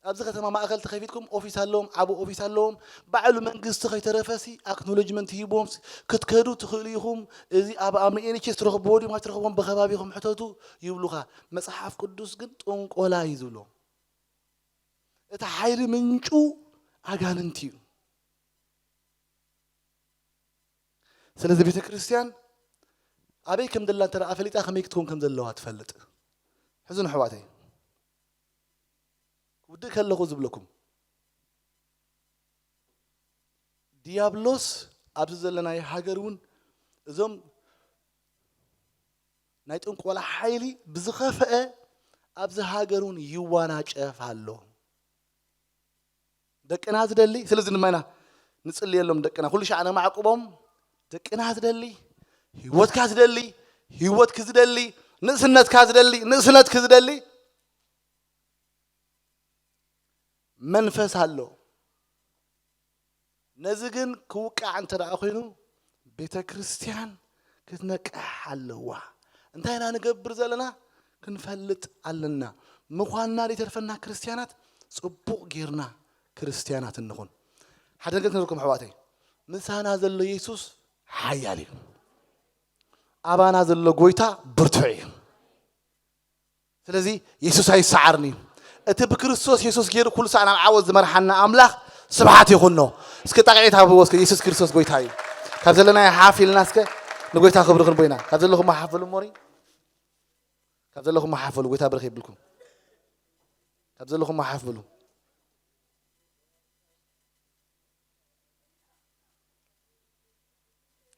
ኣብዚ ከተማ ማእከል ተኸፊትኩም ኦፊስ ኣለዎም፣ ዓቢ ኦፊስ ኣለዎም። ባዕሉ መንግስቲ ከይተረፈሲ ኣክኖሎጅመንት ሂቦም ክትከዱ ትኽእሉ ኢኹም። እዚ ኣብ ኣምኒ ኤን ኤች ኤስ ትረኽብዎ ድዩ? ማይ ትረኽቦም ብኸባቢኹም ሕተቱ ይብሉኻ። መጽሓፍ ቅዱስ ግን ጥንቆላ እዩ ዝብሎ። እቲ ሓይሊ ምንጩ ኣጋንንቲ እዩ። ስለዚ ቤተ ክርስቲያን ኣበይ ከም ደላ እንተ ደኣ ፈሊጣ ከመይ ክትከውን ከም ዘለዋ ትፈልጥ። ሕዙን ኣሕዋተይ፣ ክውድእ ከለኹ ዝብለኩም፣ ዲያብሎስ ኣብዚ ዘለናዮ ሃገር እውን እዞም ናይ ጥንቆላ ሓይሊ ብዝኸፍአ ኣብዚ ሃገር እውን ይዋናጨፍ ኣሎ። ደቅና ዝደሊ፣ ስለዚ ድማ ኢና ንጽልየሎም። ደቅና ኩሉ ሻዕ ነማዕቁቦም። ደቅና ዝደሊ፣ ህይወትካ ዝደሊ፣ ህይወትኪ ዝደሊ፣ ንእስነትካ ዝደሊ፣ ንእስነትኪ ዝደሊ መንፈስ ኣሎ። ነዚ ግን ክውቃዕ እንተ ደኣ ኮይኑ፣ ቤተ ክርስቲያን ክትነቅሕ ኣለዋ። እንታይ ኢና ንገብር ዘለና? ክንፈልጥ ኣለና። ምዃንና ዘይተርፈና ክርስቲያናት፣ ጽቡቕ ጌርና ክርስቲያናት እንኹን። ሓደ ነገር ክነግረኩም ኣሕዋተይ፣ ምሳና ዘሎ የሱስ ሓያል እዩ። ኣባና ዘሎ ጎይታ ብርቱዕ እዩ። ስለዚ የሱስ ኣይሰዓርን እዩ። እቲ ብክርስቶስ የሱስ ገይሩ ኩሉ ሳዕ ናብ ዓወት ዝመርሓና ኣምላኽ ስብሓት ይኹኖ። እስኪ ጣቕዒት ሃብዎ እስከ፣ የሱስ ክርስቶስ ጎይታ እዩ። ካብ ዘለናዮ ሓፍ ኢልና እስከ ንጎይታ ክብሪ ክንቦ ኢና። ካብ ዘለኹም ሓፍ በሉ እሞሪ። ካብ ዘለኹም ሓፍ በሉ፣ ጎይታ ብርኽ ይብልኩም። ካብ ዘለኹም ሓፍ በሉ።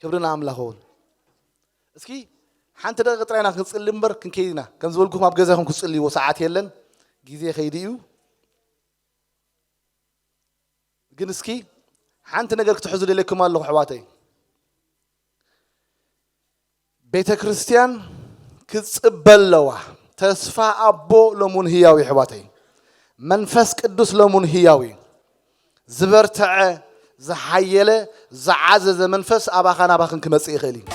ክብሪ ንኣምላኽ ይኹን። እስኪ ሓንቲ ደቂቕ ጥራይ ኢና ክንጽሊ እምበር ክንከይድ ኢና። ከም ዝበልኩኹም ኣብ ገዛኹም ክትጽልይዎ ሰዓት የለን፣ ግዜ ከይዱ እዩ። ግን እስኪ ሓንቲ ነገር ክትሕዙ ደልየኩም ኣለኹ ኣሕዋተይ። ቤተ ክርስቲያን ክትጽበ ኣለዋ። ተስፋ ኣቦ ሎሙን ህያው እዩ ኣሕዋተይ። መንፈስ ቅዱስ ለሙን ህያው እዩ። ዝበርትዐ፣ ዝሓየለ፣ ዝዓዘዘ መንፈስ ኣባኻ ናባኽን ክመጽእ ይኽእል እዩ።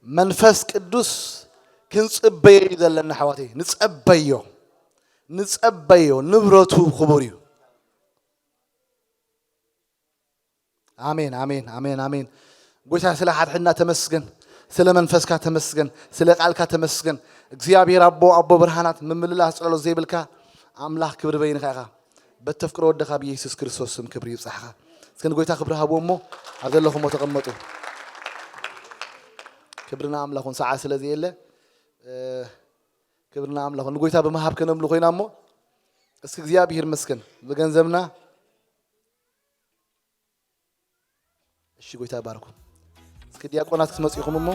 መንፈስ ቅዱስ ክንጽበዮ እዩ ዘለና ኣሕዋተይ። ንጸበዮ፣ ንጸበዮ። ንብረቱ ክቡር እዩ። ኣሜን፣ ኣሜን፣ ኣሜን፣ ኣሜን። ጎይታ ስለ ሓድሕድና ተመስገን፣ ስለ መንፈስካ ተመስገን፣ ስለ ቃልካ ተመስገን። እግዚኣብሔር ኣቦ፣ ኣቦ ብርሃናት፣ ምምልላስ ጸሎት ዘይብልካ ኣምላኽ ክብሪ በይንኻ ኢኻ። በተፍቅሮ ወደኻ ብኢየሱስ ክርስቶስ ስም ክብሪ ይብጻሕኻ። እስኪ ንጎይታ ክብሪ ሃብዎ እሞ ኣብ ዘለኹሞ ተቐመጡ። ክብርና ኣምላኹን ሰዓ ስለ ዘየለ፣ እ፣ ክብርና ኣምላኹን ንጎይታ ብምሃብ ከነምልኾ ኢና እሞ እስኪ እግዚኣብሔር ይመስገን ብገንዘብና። እሺ፣ ጎይታ ይባርኩም። እስኪ ዲያቆናት ክትመጽኡ ኢኹም እሞ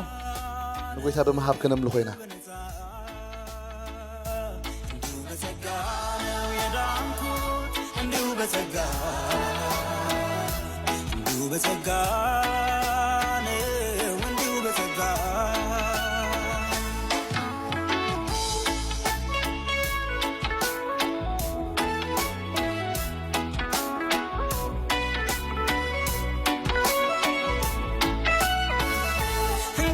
ንጎይታ ብምሃብ ከነምልኾ ኢና። እንዲሁ በጸጋ ነው የዳንኩት፣ እንዲሁ በጸጋ፣ እንዲሁ በጸጋ ነው፣ እንዲሁ በጸጋ።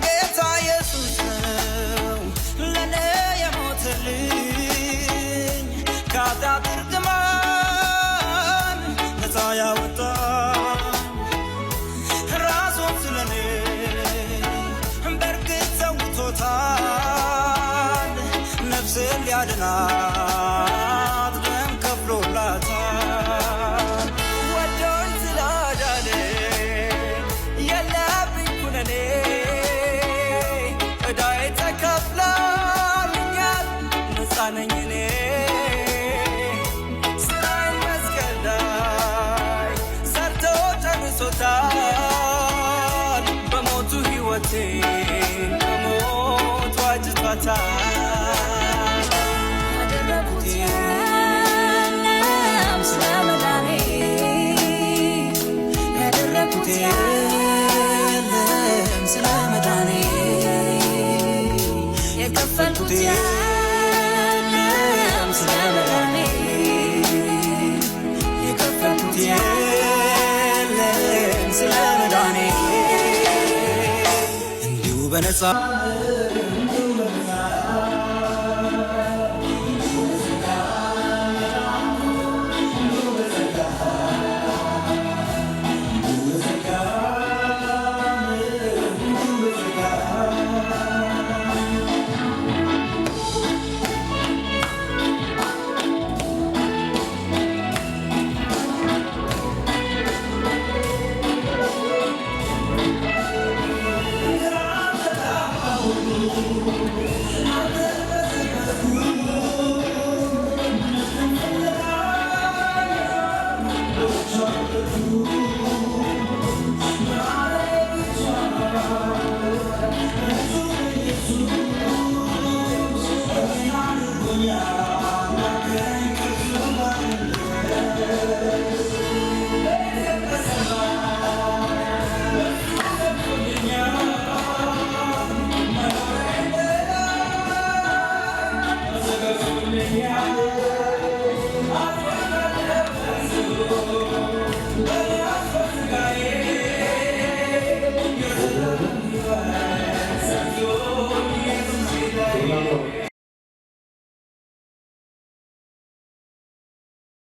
ጌታ ኢየሱስ ነው ለኔ የሞተልኝ፣ ከኃጢአት እርግማን ነፃ ያወጣኝ። ራሱን ስለኔ በእርግጥ ሰውቶታል፣ ነፍሴን ሊያድናት ደም ከፍሎላታል። ወዶኝ ስላዳነ የለብኝ ኩነኔ፣ ዕዳዬ ተከፍሎልኛል፣ ነፃ ነኝ እኔ። ስራዬን መስቀል ላይ ሰርቶ ጨርሶታል። በሞቱ ሕይወቴን ከሞት ዋጅቷታል። ያደረኩት የለም ስለ መዳኔ፣ ያደረኩት የለም ስለ መዳኔ፣ የከፈልኩት የለም ስለ መዳኔ፣ የከፈልኩት የለም ስለ መዳኔ። እንዲሁ በነፃ